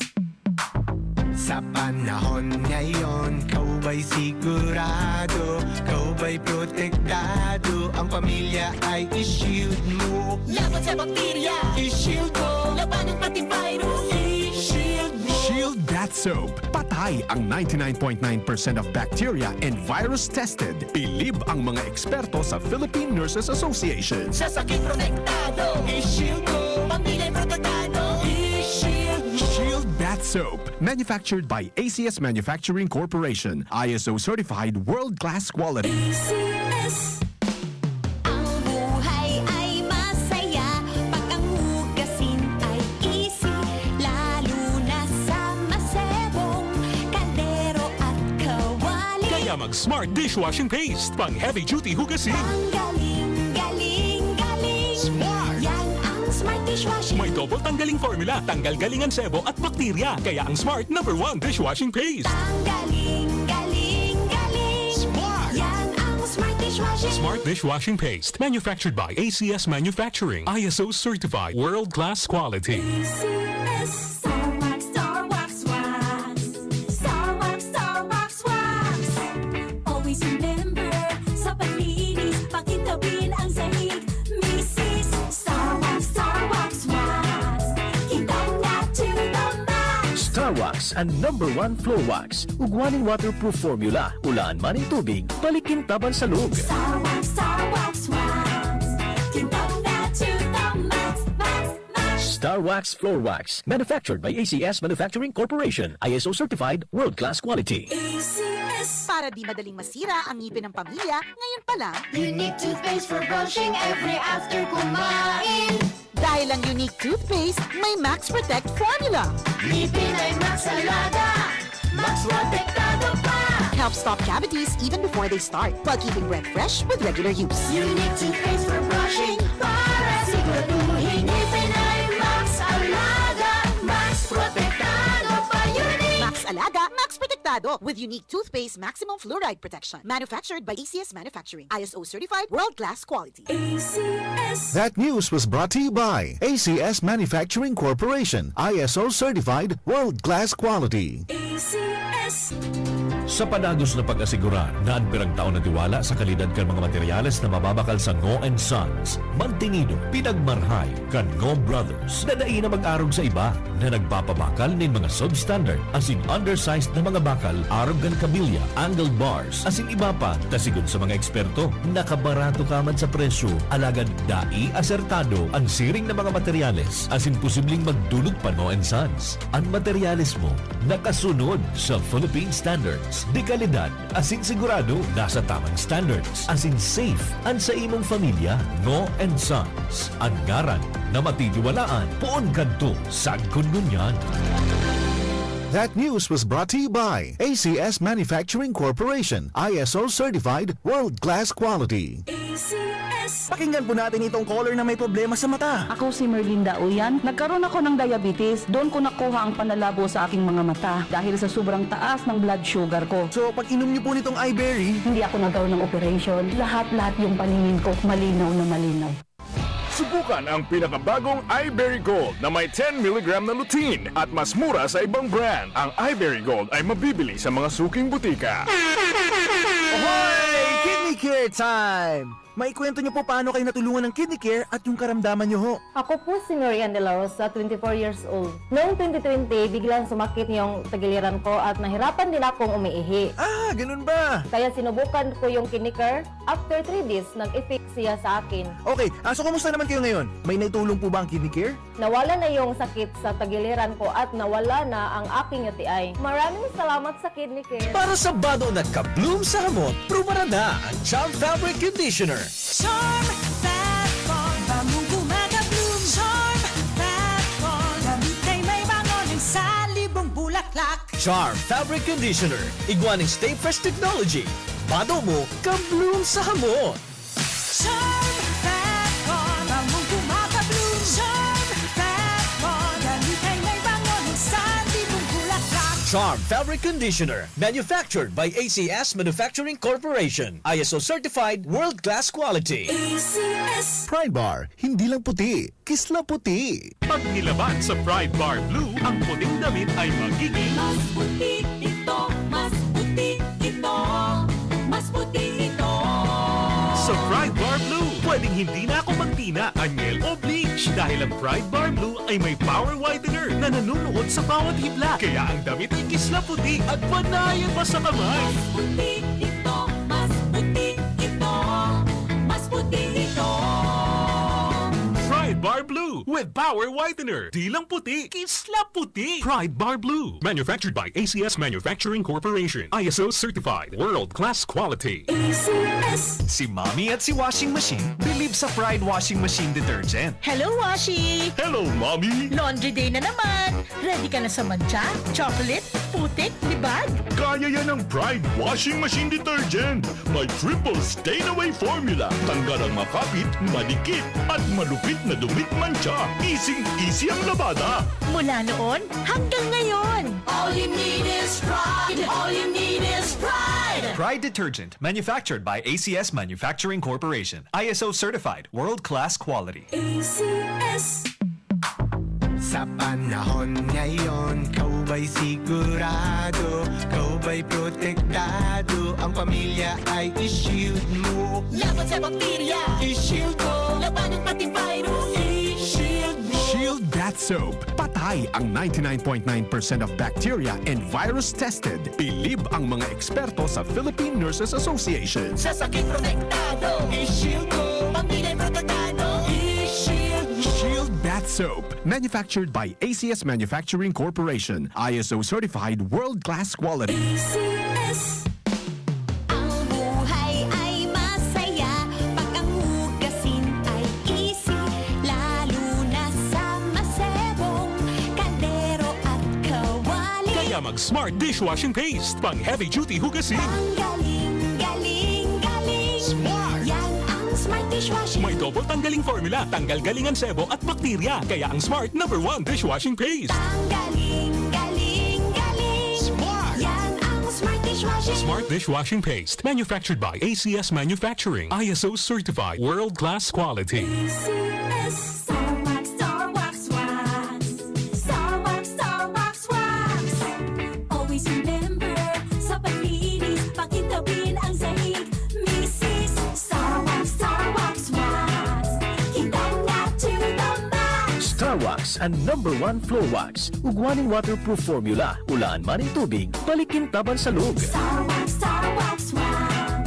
Sa panahon ngayon, ikaw ba'y sigurado? Ikaw ba'y protektado? Ang pamilya ay i-shield mo. Laban sa bakterya, i-shield mo. Labanan pati virus, i-shield mo. Shield Bath Soap. Patay ang ninety-nine point nine percent of bacteria and virus tested. Bilib ang mga eksperto sa Philippine Nurses Association. Sa sakit protektado, i-shield mo. Pamilya'y protektado, i-shield mo. Shield Bath Soap. Manufactured by A C S Manufacturing Corporation. I S O certified world-class quality. A C S. Ang buhay ay masaya pag ang hugasin ay easy. Lalo na sa masebong kaldero at kawali. Kaya mag Smart Dishwashing Paste, pang heavy duty hugasin. Ang galing, galing, galing. Smart! Yan ang Smart Dishwashing. May double tanggaling formula, tanggal galing ang sebo at bakterya. Kaya ang Smart number one dishwashing paste. Ang galing, galing, galing. Smart! Yan ang Smart Dishwashing. Smart Dishwashing Paste, manufactured by A C S Manufacturing, I S O certified, world-class quality. A C S. Star Wax, Star Wax Wax. Star Wax, Star Wax Wax. Always remember, sa paglinis, pakintabin ang sahig. Misis, Star Wax, Star Wax Wax. Kintab na to the max. Star Wax, ang number one floor wax. Ugwaning waterproof formula. Ulaan man ning tubig, balik kintaban sa log. Star Wax, Star Wax Wax. Kintab na to the max, max, max. Star Wax Floor Wax. Manufactured by A C S Manufacturing Corporation. I S O certified, world-class quality. A C S. Para di madaling masira ang ngipin ng pamilya, ngayon pa lang. Unique toothpaste for brushing every after kumain. Dahil ang Unique Toothpaste may Max Protect Formula. Ngipin ay Max Alaga, Max Protektado pa. Helps stop cavities even before they start, while keeping breath fresh with regular use. Unique toothpaste for brushing para siguraduhin ngipin ay Max Alaga, Max Protektado pa. Unique! Max Alaga, Max Protektado with Unique Toothpaste Maximum Fluoride Protection. Manufactured by A C S Manufacturing. I S O certified, world-class quality. A C S. That news was brought to you by A C S Manufacturing Corporation, I S O certified, world-class quality. A C S. Sa padagos na pag-asigurar na an piragtao na tiwala sa kalidad kan mga materyales na mababakal sa Ngo and Sons, mantinido, pinagmarhay kan Ngo Brothers na dai na mag-arog sa iba na nagpapabakal nin mga substandard asin undersized na mga bakal arog kan kabilya, angle bars, asin iba pa, ta sigon sa mga eksperto, nakabarato ka man sa presyo, alagad dai asertado an siring na mga materyales asin posibleng magdulot pa Ngo and Sons. An materyales mo nakasunod sa Philippine Standards de kalidad asin sigurado nasa tamang standards asin safe an sa imong pamilya. Ngo and Sons, an ngaran na matitiwalaan poon kadto sagkod ngunyan. That news was brought to you by A C S Manufacturing Corporation, I S O certified, world-class quality. A C S. Pakinggan po natin itong caller na may problema sa mata. Ako si Merlinda Uyan. Nagkaroon ako ng diabetes. Doon ko nakuha ang panlalabo sa aking mga mata dahil sa sobrang taas ng blood sugar ko. So, pag inom niyo po nitong iBerry, Hindi ako nagkaroon ng operation. Lahat-lahat yung paningin ko, malinaw na malinaw. Subukan ang pinakabagong iBerry Gold na may ten milligram na lutein at mas mura sa ibang brand. Ang iBerry Gold ay mabibili sa mga suking butika. Hoy! Kidney Care time! Maikwento niyo po paano kayo natulungan ng Kidney Care at yung karamdaman niyo ho. Ako po si Marian De La Rosa, twenty-four years old. Noong twenty twenty, biglang sumakit yung tagiliran ko at nahirapan din akong umiihi. Ah, ganun ba? Kaya sinubukan ko yung Kidney Care. After three days, nag-effect siya sa akin. Okay, ah, so kumusta naman kayo ngayon? May naitulong po ba ang Kidney Care? Nawala na yung sakit sa tagiliran ko at nawala na ang aking U T I. Maraming salamat sa Kidney Care. Para sa bado na ka-bloom sa hamot, prubarada ang Charm Fabric Conditioner. Charm Fat Ball, bangong gumagabloom. Charm Fat Ball, damit ay may bango ng salibong bulaklak. Charm Fabric Conditioner, igwa ning Stay Fresh Technology. Pado mo, ka-bloom sa hamot! Charm Fat Con, bangong kumaka-bloom. Charm Fat Con, gamit ay may bango, minsan tipong bulaklak. Charm Fabric Conditioner, manufactured by A C S Manufacturing Corporation. I S O certified, world-class quality. A C S. Pride Bar, hindi lang puti, kisla puti. Pag nilaban sa Pride Bar Blue, ang puting damit ay magiging Mas puti ito, mas puti ito, mas puti ito. Sa Pride Bar Blue, pwedeng hindi na ako magtina, anyel o bleach dahil ang Pride Bar Blue ay may power whitener na nanunuot sa bawat hibla. Kaya ang damit ay kisla puti at panayan pa sa kamay. Mas puti ito, mas puti ito, mas puti ito. Pride Bar Blue with power whitener. Di lang puti, kisla puti. Pride Bar Blue. Manufactured by A C S Manufacturing Corporation. I S O certified. World class quality. A C S. Si Mommy at si Washing Machine bilib sa Pride Washing Machine Detergent. Hello, Washi! Hello, Mommy! Laundry day na naman! Ready ka na sa mantsa, chocolate, putik, libag? Kaya yan ng Pride Washing Machine Detergent. May triple stain away formula. Tanggal ang makapit, madikit, at malupit na dumit mantsa. Easy-easy ang labada. Mula noon hanggang ngayon! All you need is pride. All you need is pride. Pride Detergent, manufactured by A C S Manufacturing Corporation. I S O certified, world-class quality. A C S. Sa panahon ngayon, kau ba'y sigurado, kau ba'y protektado, ang pamilya ay i-shield mo. Laban sa bakterya, i-shield mo. Labanan pati virus, i-shield mo. Shield Bath Soap. Patay ang ninety-nine point nine percent of bacteria and virus tested. Bilib ang mga eksperto sa Philippine Nurses Association. Sa sakit protektado, i-shield mo. Pamilya protektado, i-shield mo. Shield Bath Soap. Manufactured by A C S Manufacturing Corporation. I S O certified, world-class quality. A C S. Ang buhay ay masaya pag ang hugasin ay easy, lalo na sa masebong kaldero at kawali. Kaya mag Smart Dishwashing Paste, pang heavy duty hugasin. Tanggaling, galing, galing. Smart! Yan ang Smart Dishwashing. May double tanggaling formula, tanggal galing ang sebo at bakterya. Kaya ang Smart number one dishwashing paste. Tanggaling, galing, galing. Smart! Yan ang Smart Dishwashing. Smart Dishwashing Paste, manufactured by A C S Manufacturing, I S O certified, world-class quality. A C S. Star Wax, Star Wax Wax. Star Wax, Star Wax Wax. Always remember, sa paglinis, pakintabin ang sahig. Misis, Star Wax, Star Wax Wax. Kintab na to the max. Star Wax, ang number one floor wax. Ugwa nin waterproof formula. Ulaan man nin tubig, balik kintab an salog. Star Wax, Star Wax Wax.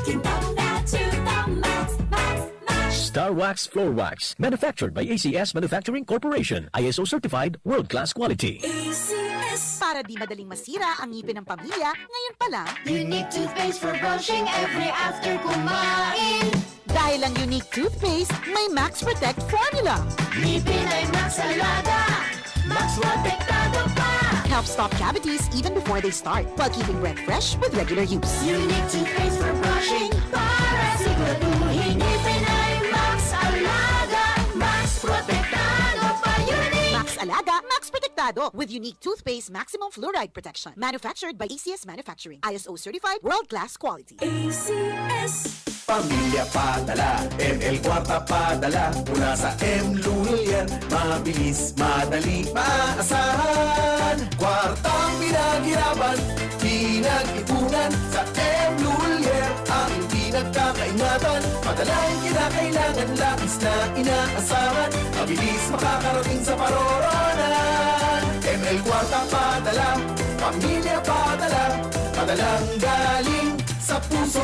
Kintab na to the max, max, max. Star Wax Floor Wax, manufactured by A C S Manufacturing Corporation, I S O certified, world-class quality. A C S. Para di madaling masira ang ngipin ng pamilya, ngayon pa lang. Unique toothpaste for brushing every after kumain. Dahil ang Unique Toothpaste may Max Protect Formula. Ngipin ay Max Alaga, Max Protektado pa. Helps stop cavities even before they start, while keeping breath fresh with regular use. Unique toothpaste for brushing para siguraduhin ngipin ay Max Alaga, Max Protektado pa. Unique! Max Alaga, Max Protektado with Unique Toothpaste Maximum Fluoride Protection. Manufactured by A C S Manufacturing. I S O certified, world-class quality. A C S. Pamilya padala, M L Kwarta padala, mula sa M Lulian. Mabilis, madali, maaasahan. Kwartang pinaghirapan, pinag-ipunan. Sa M Lulian, aking pinagkakaingatan. Padalang kinakailangan, labis na inaasahan. Mabilis makakarating sa paroroonan. M L Kwarta padala, pamilya padala. Padalang galing sa puso.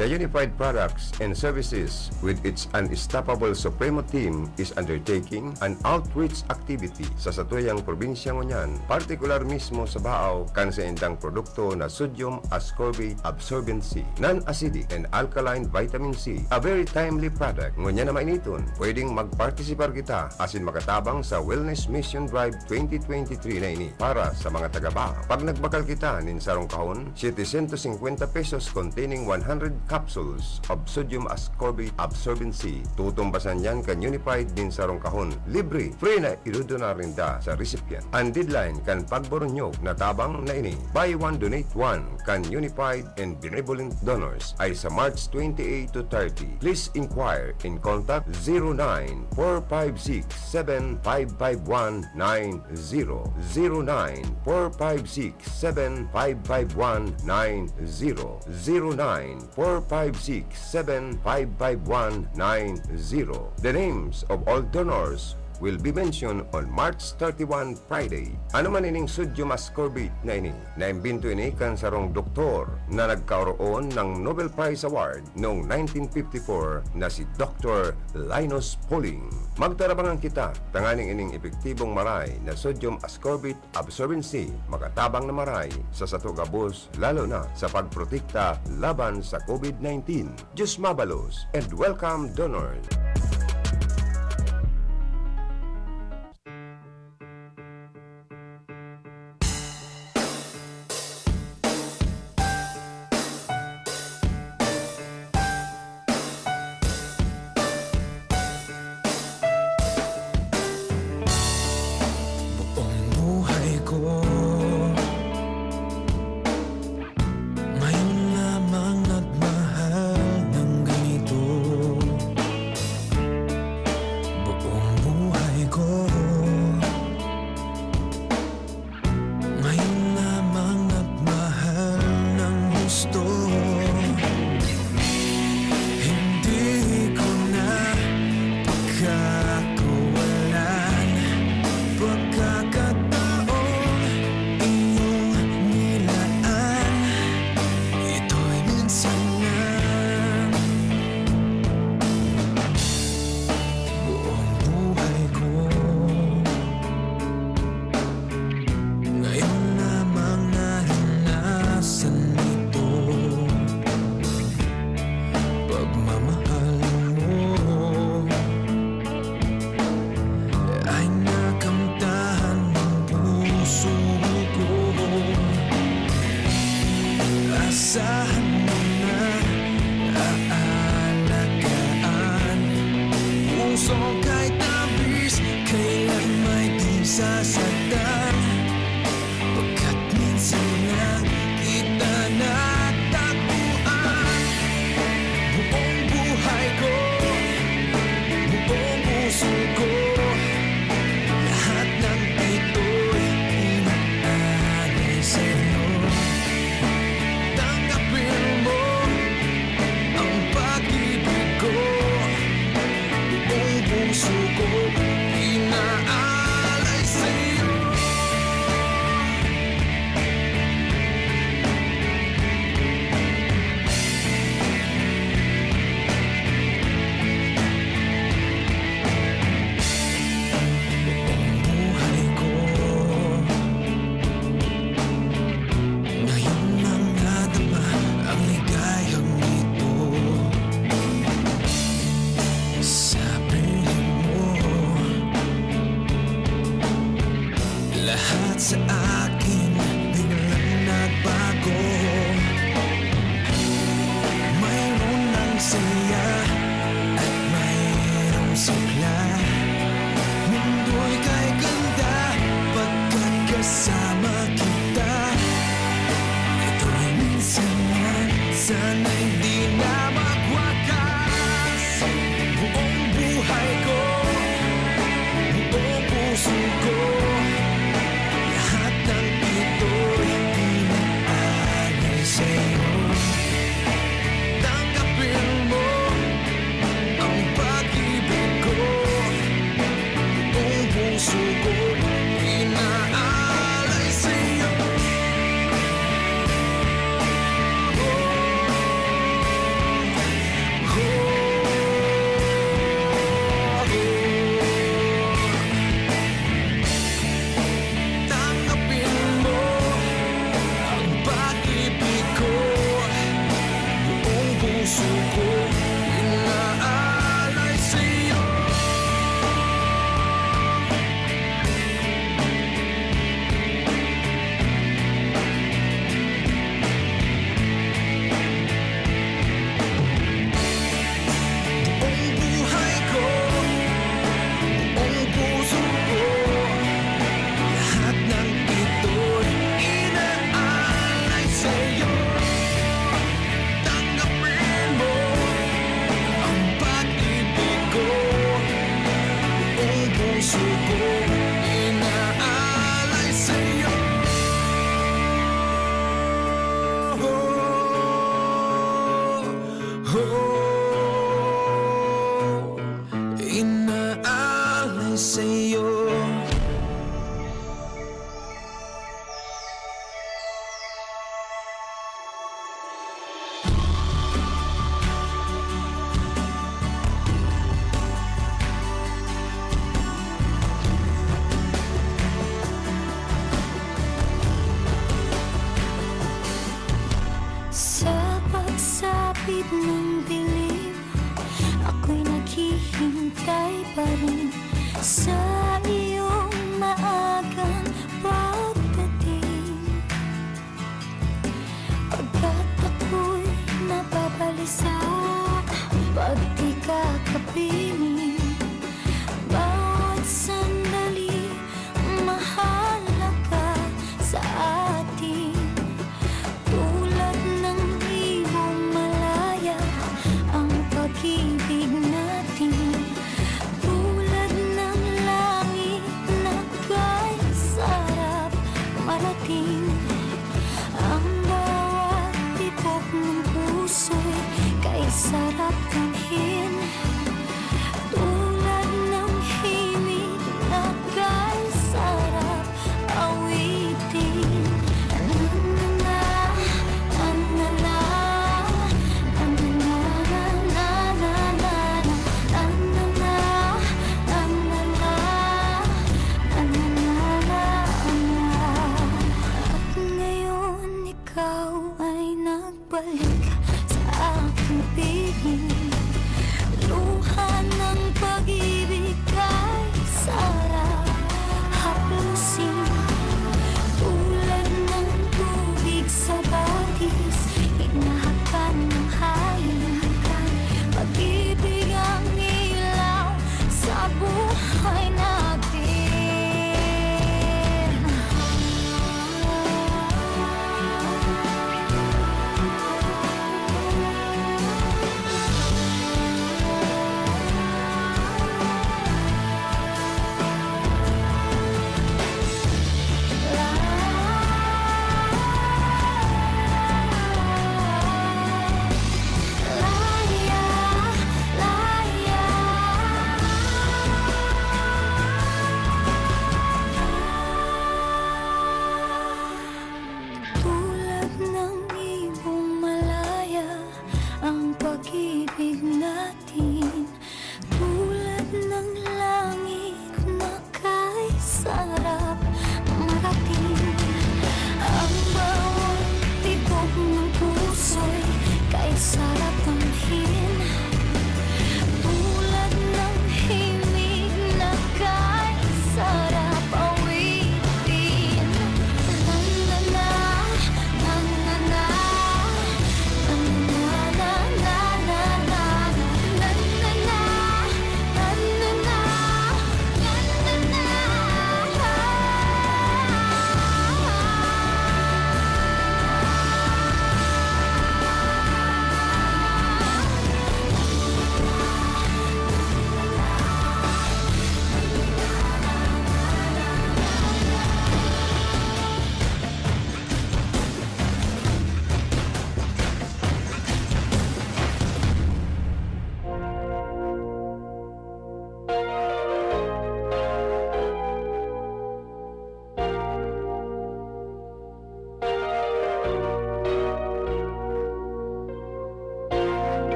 The Unified Products and Services, with its unstoppable Supremo team, is undertaking an outreach activity sa satuyang probinsya ngunyan, partikular mismo sa Baao, kan saindang produkto na sodium ascorbate absorbency, non-acidic and alkaline vitamin C, a very timely product. Ngunyan na mainiton, pwedeng magpartisipar kita asin makatabang sa Wellness Mission Drive twenty twenty-three na ini para sa mga taga Baao. Pag nagbakal kita nin sarong kahon, setecientos cincuenta pesos containing one hundred capsules of sodium ascorbate absorbency. Tutumbasan yan kan Unified nin sarong kahon. Libre, free na idodonar ninda sa recipient. An deadline kan pagboronyog na tabang na ini, buy one, donate one, kan Unified and Benevolent Donors ay sa March twenty-eight to thirty. Please inquire and contact zero nine four five six seven five five one nine zero, zero nine four five six seven five five one nine zero, zero nine four five six seven five five one nine zero. The names of all donors will be mentioned on March thirty-one, Friday. Ano man ining sodium ascorbate na ini? Naimbento ini kan sarong doktor na nagkaoroon ng Nobel Prize Award noong nineteen fifty-four na si Doctor Linus Pauling. Magtarabangan kita tanganing ining epektibong maray na sodium ascorbate absorbency makatabang na maray sa sato gabos, lalo na sa pagprotekta laban sa COVID nineteen. Diyos mabalos and welcome, donors! Buong buhay ko, ngayon lamang nagmahal ng ganito. Buong buhay ko, ngayon lamang nagmahal ng husto. Hindi ko na pagkakawalan pagkakataong iyong nilaan. Ito'y minsan na buong buhay ko. Ngayon lamang naranasan ito. Pagmamahal mo ay nakamtan ng puso ko. Asahan mo na aalagaan. Pusong kay tabis, kailan may di sasaktan. Pagkat minsan lang kita natagpuan. Buong buhay ko, buong puso ko, lahat ng ito'y inaalay sa'yo. Tanggapin mo ang pag-ibig ko, buong puso ko inaalay sa'yo. Buong buhay ko, ngayon lang nadama ang ligayang ito. Sa piling mo, lahat sa akin biglang nagbago. Mayroon ng saya at mayroong sigla. Mundo'y kay ganda pagkat kasama kita. Ito'y minsan lang, sana'y di na magwakas. Buong buhay ko, buong puso ko, lahat ng ito'y inaalay sa'yo. Tanggapin mo ang pag-ibig ko, buong puso ko inaalay sa'yo. Inaalay sa'yo. Inaalay sa'yo. Sa pagsapit ng dilim, ako'y naghihintay pa rin sa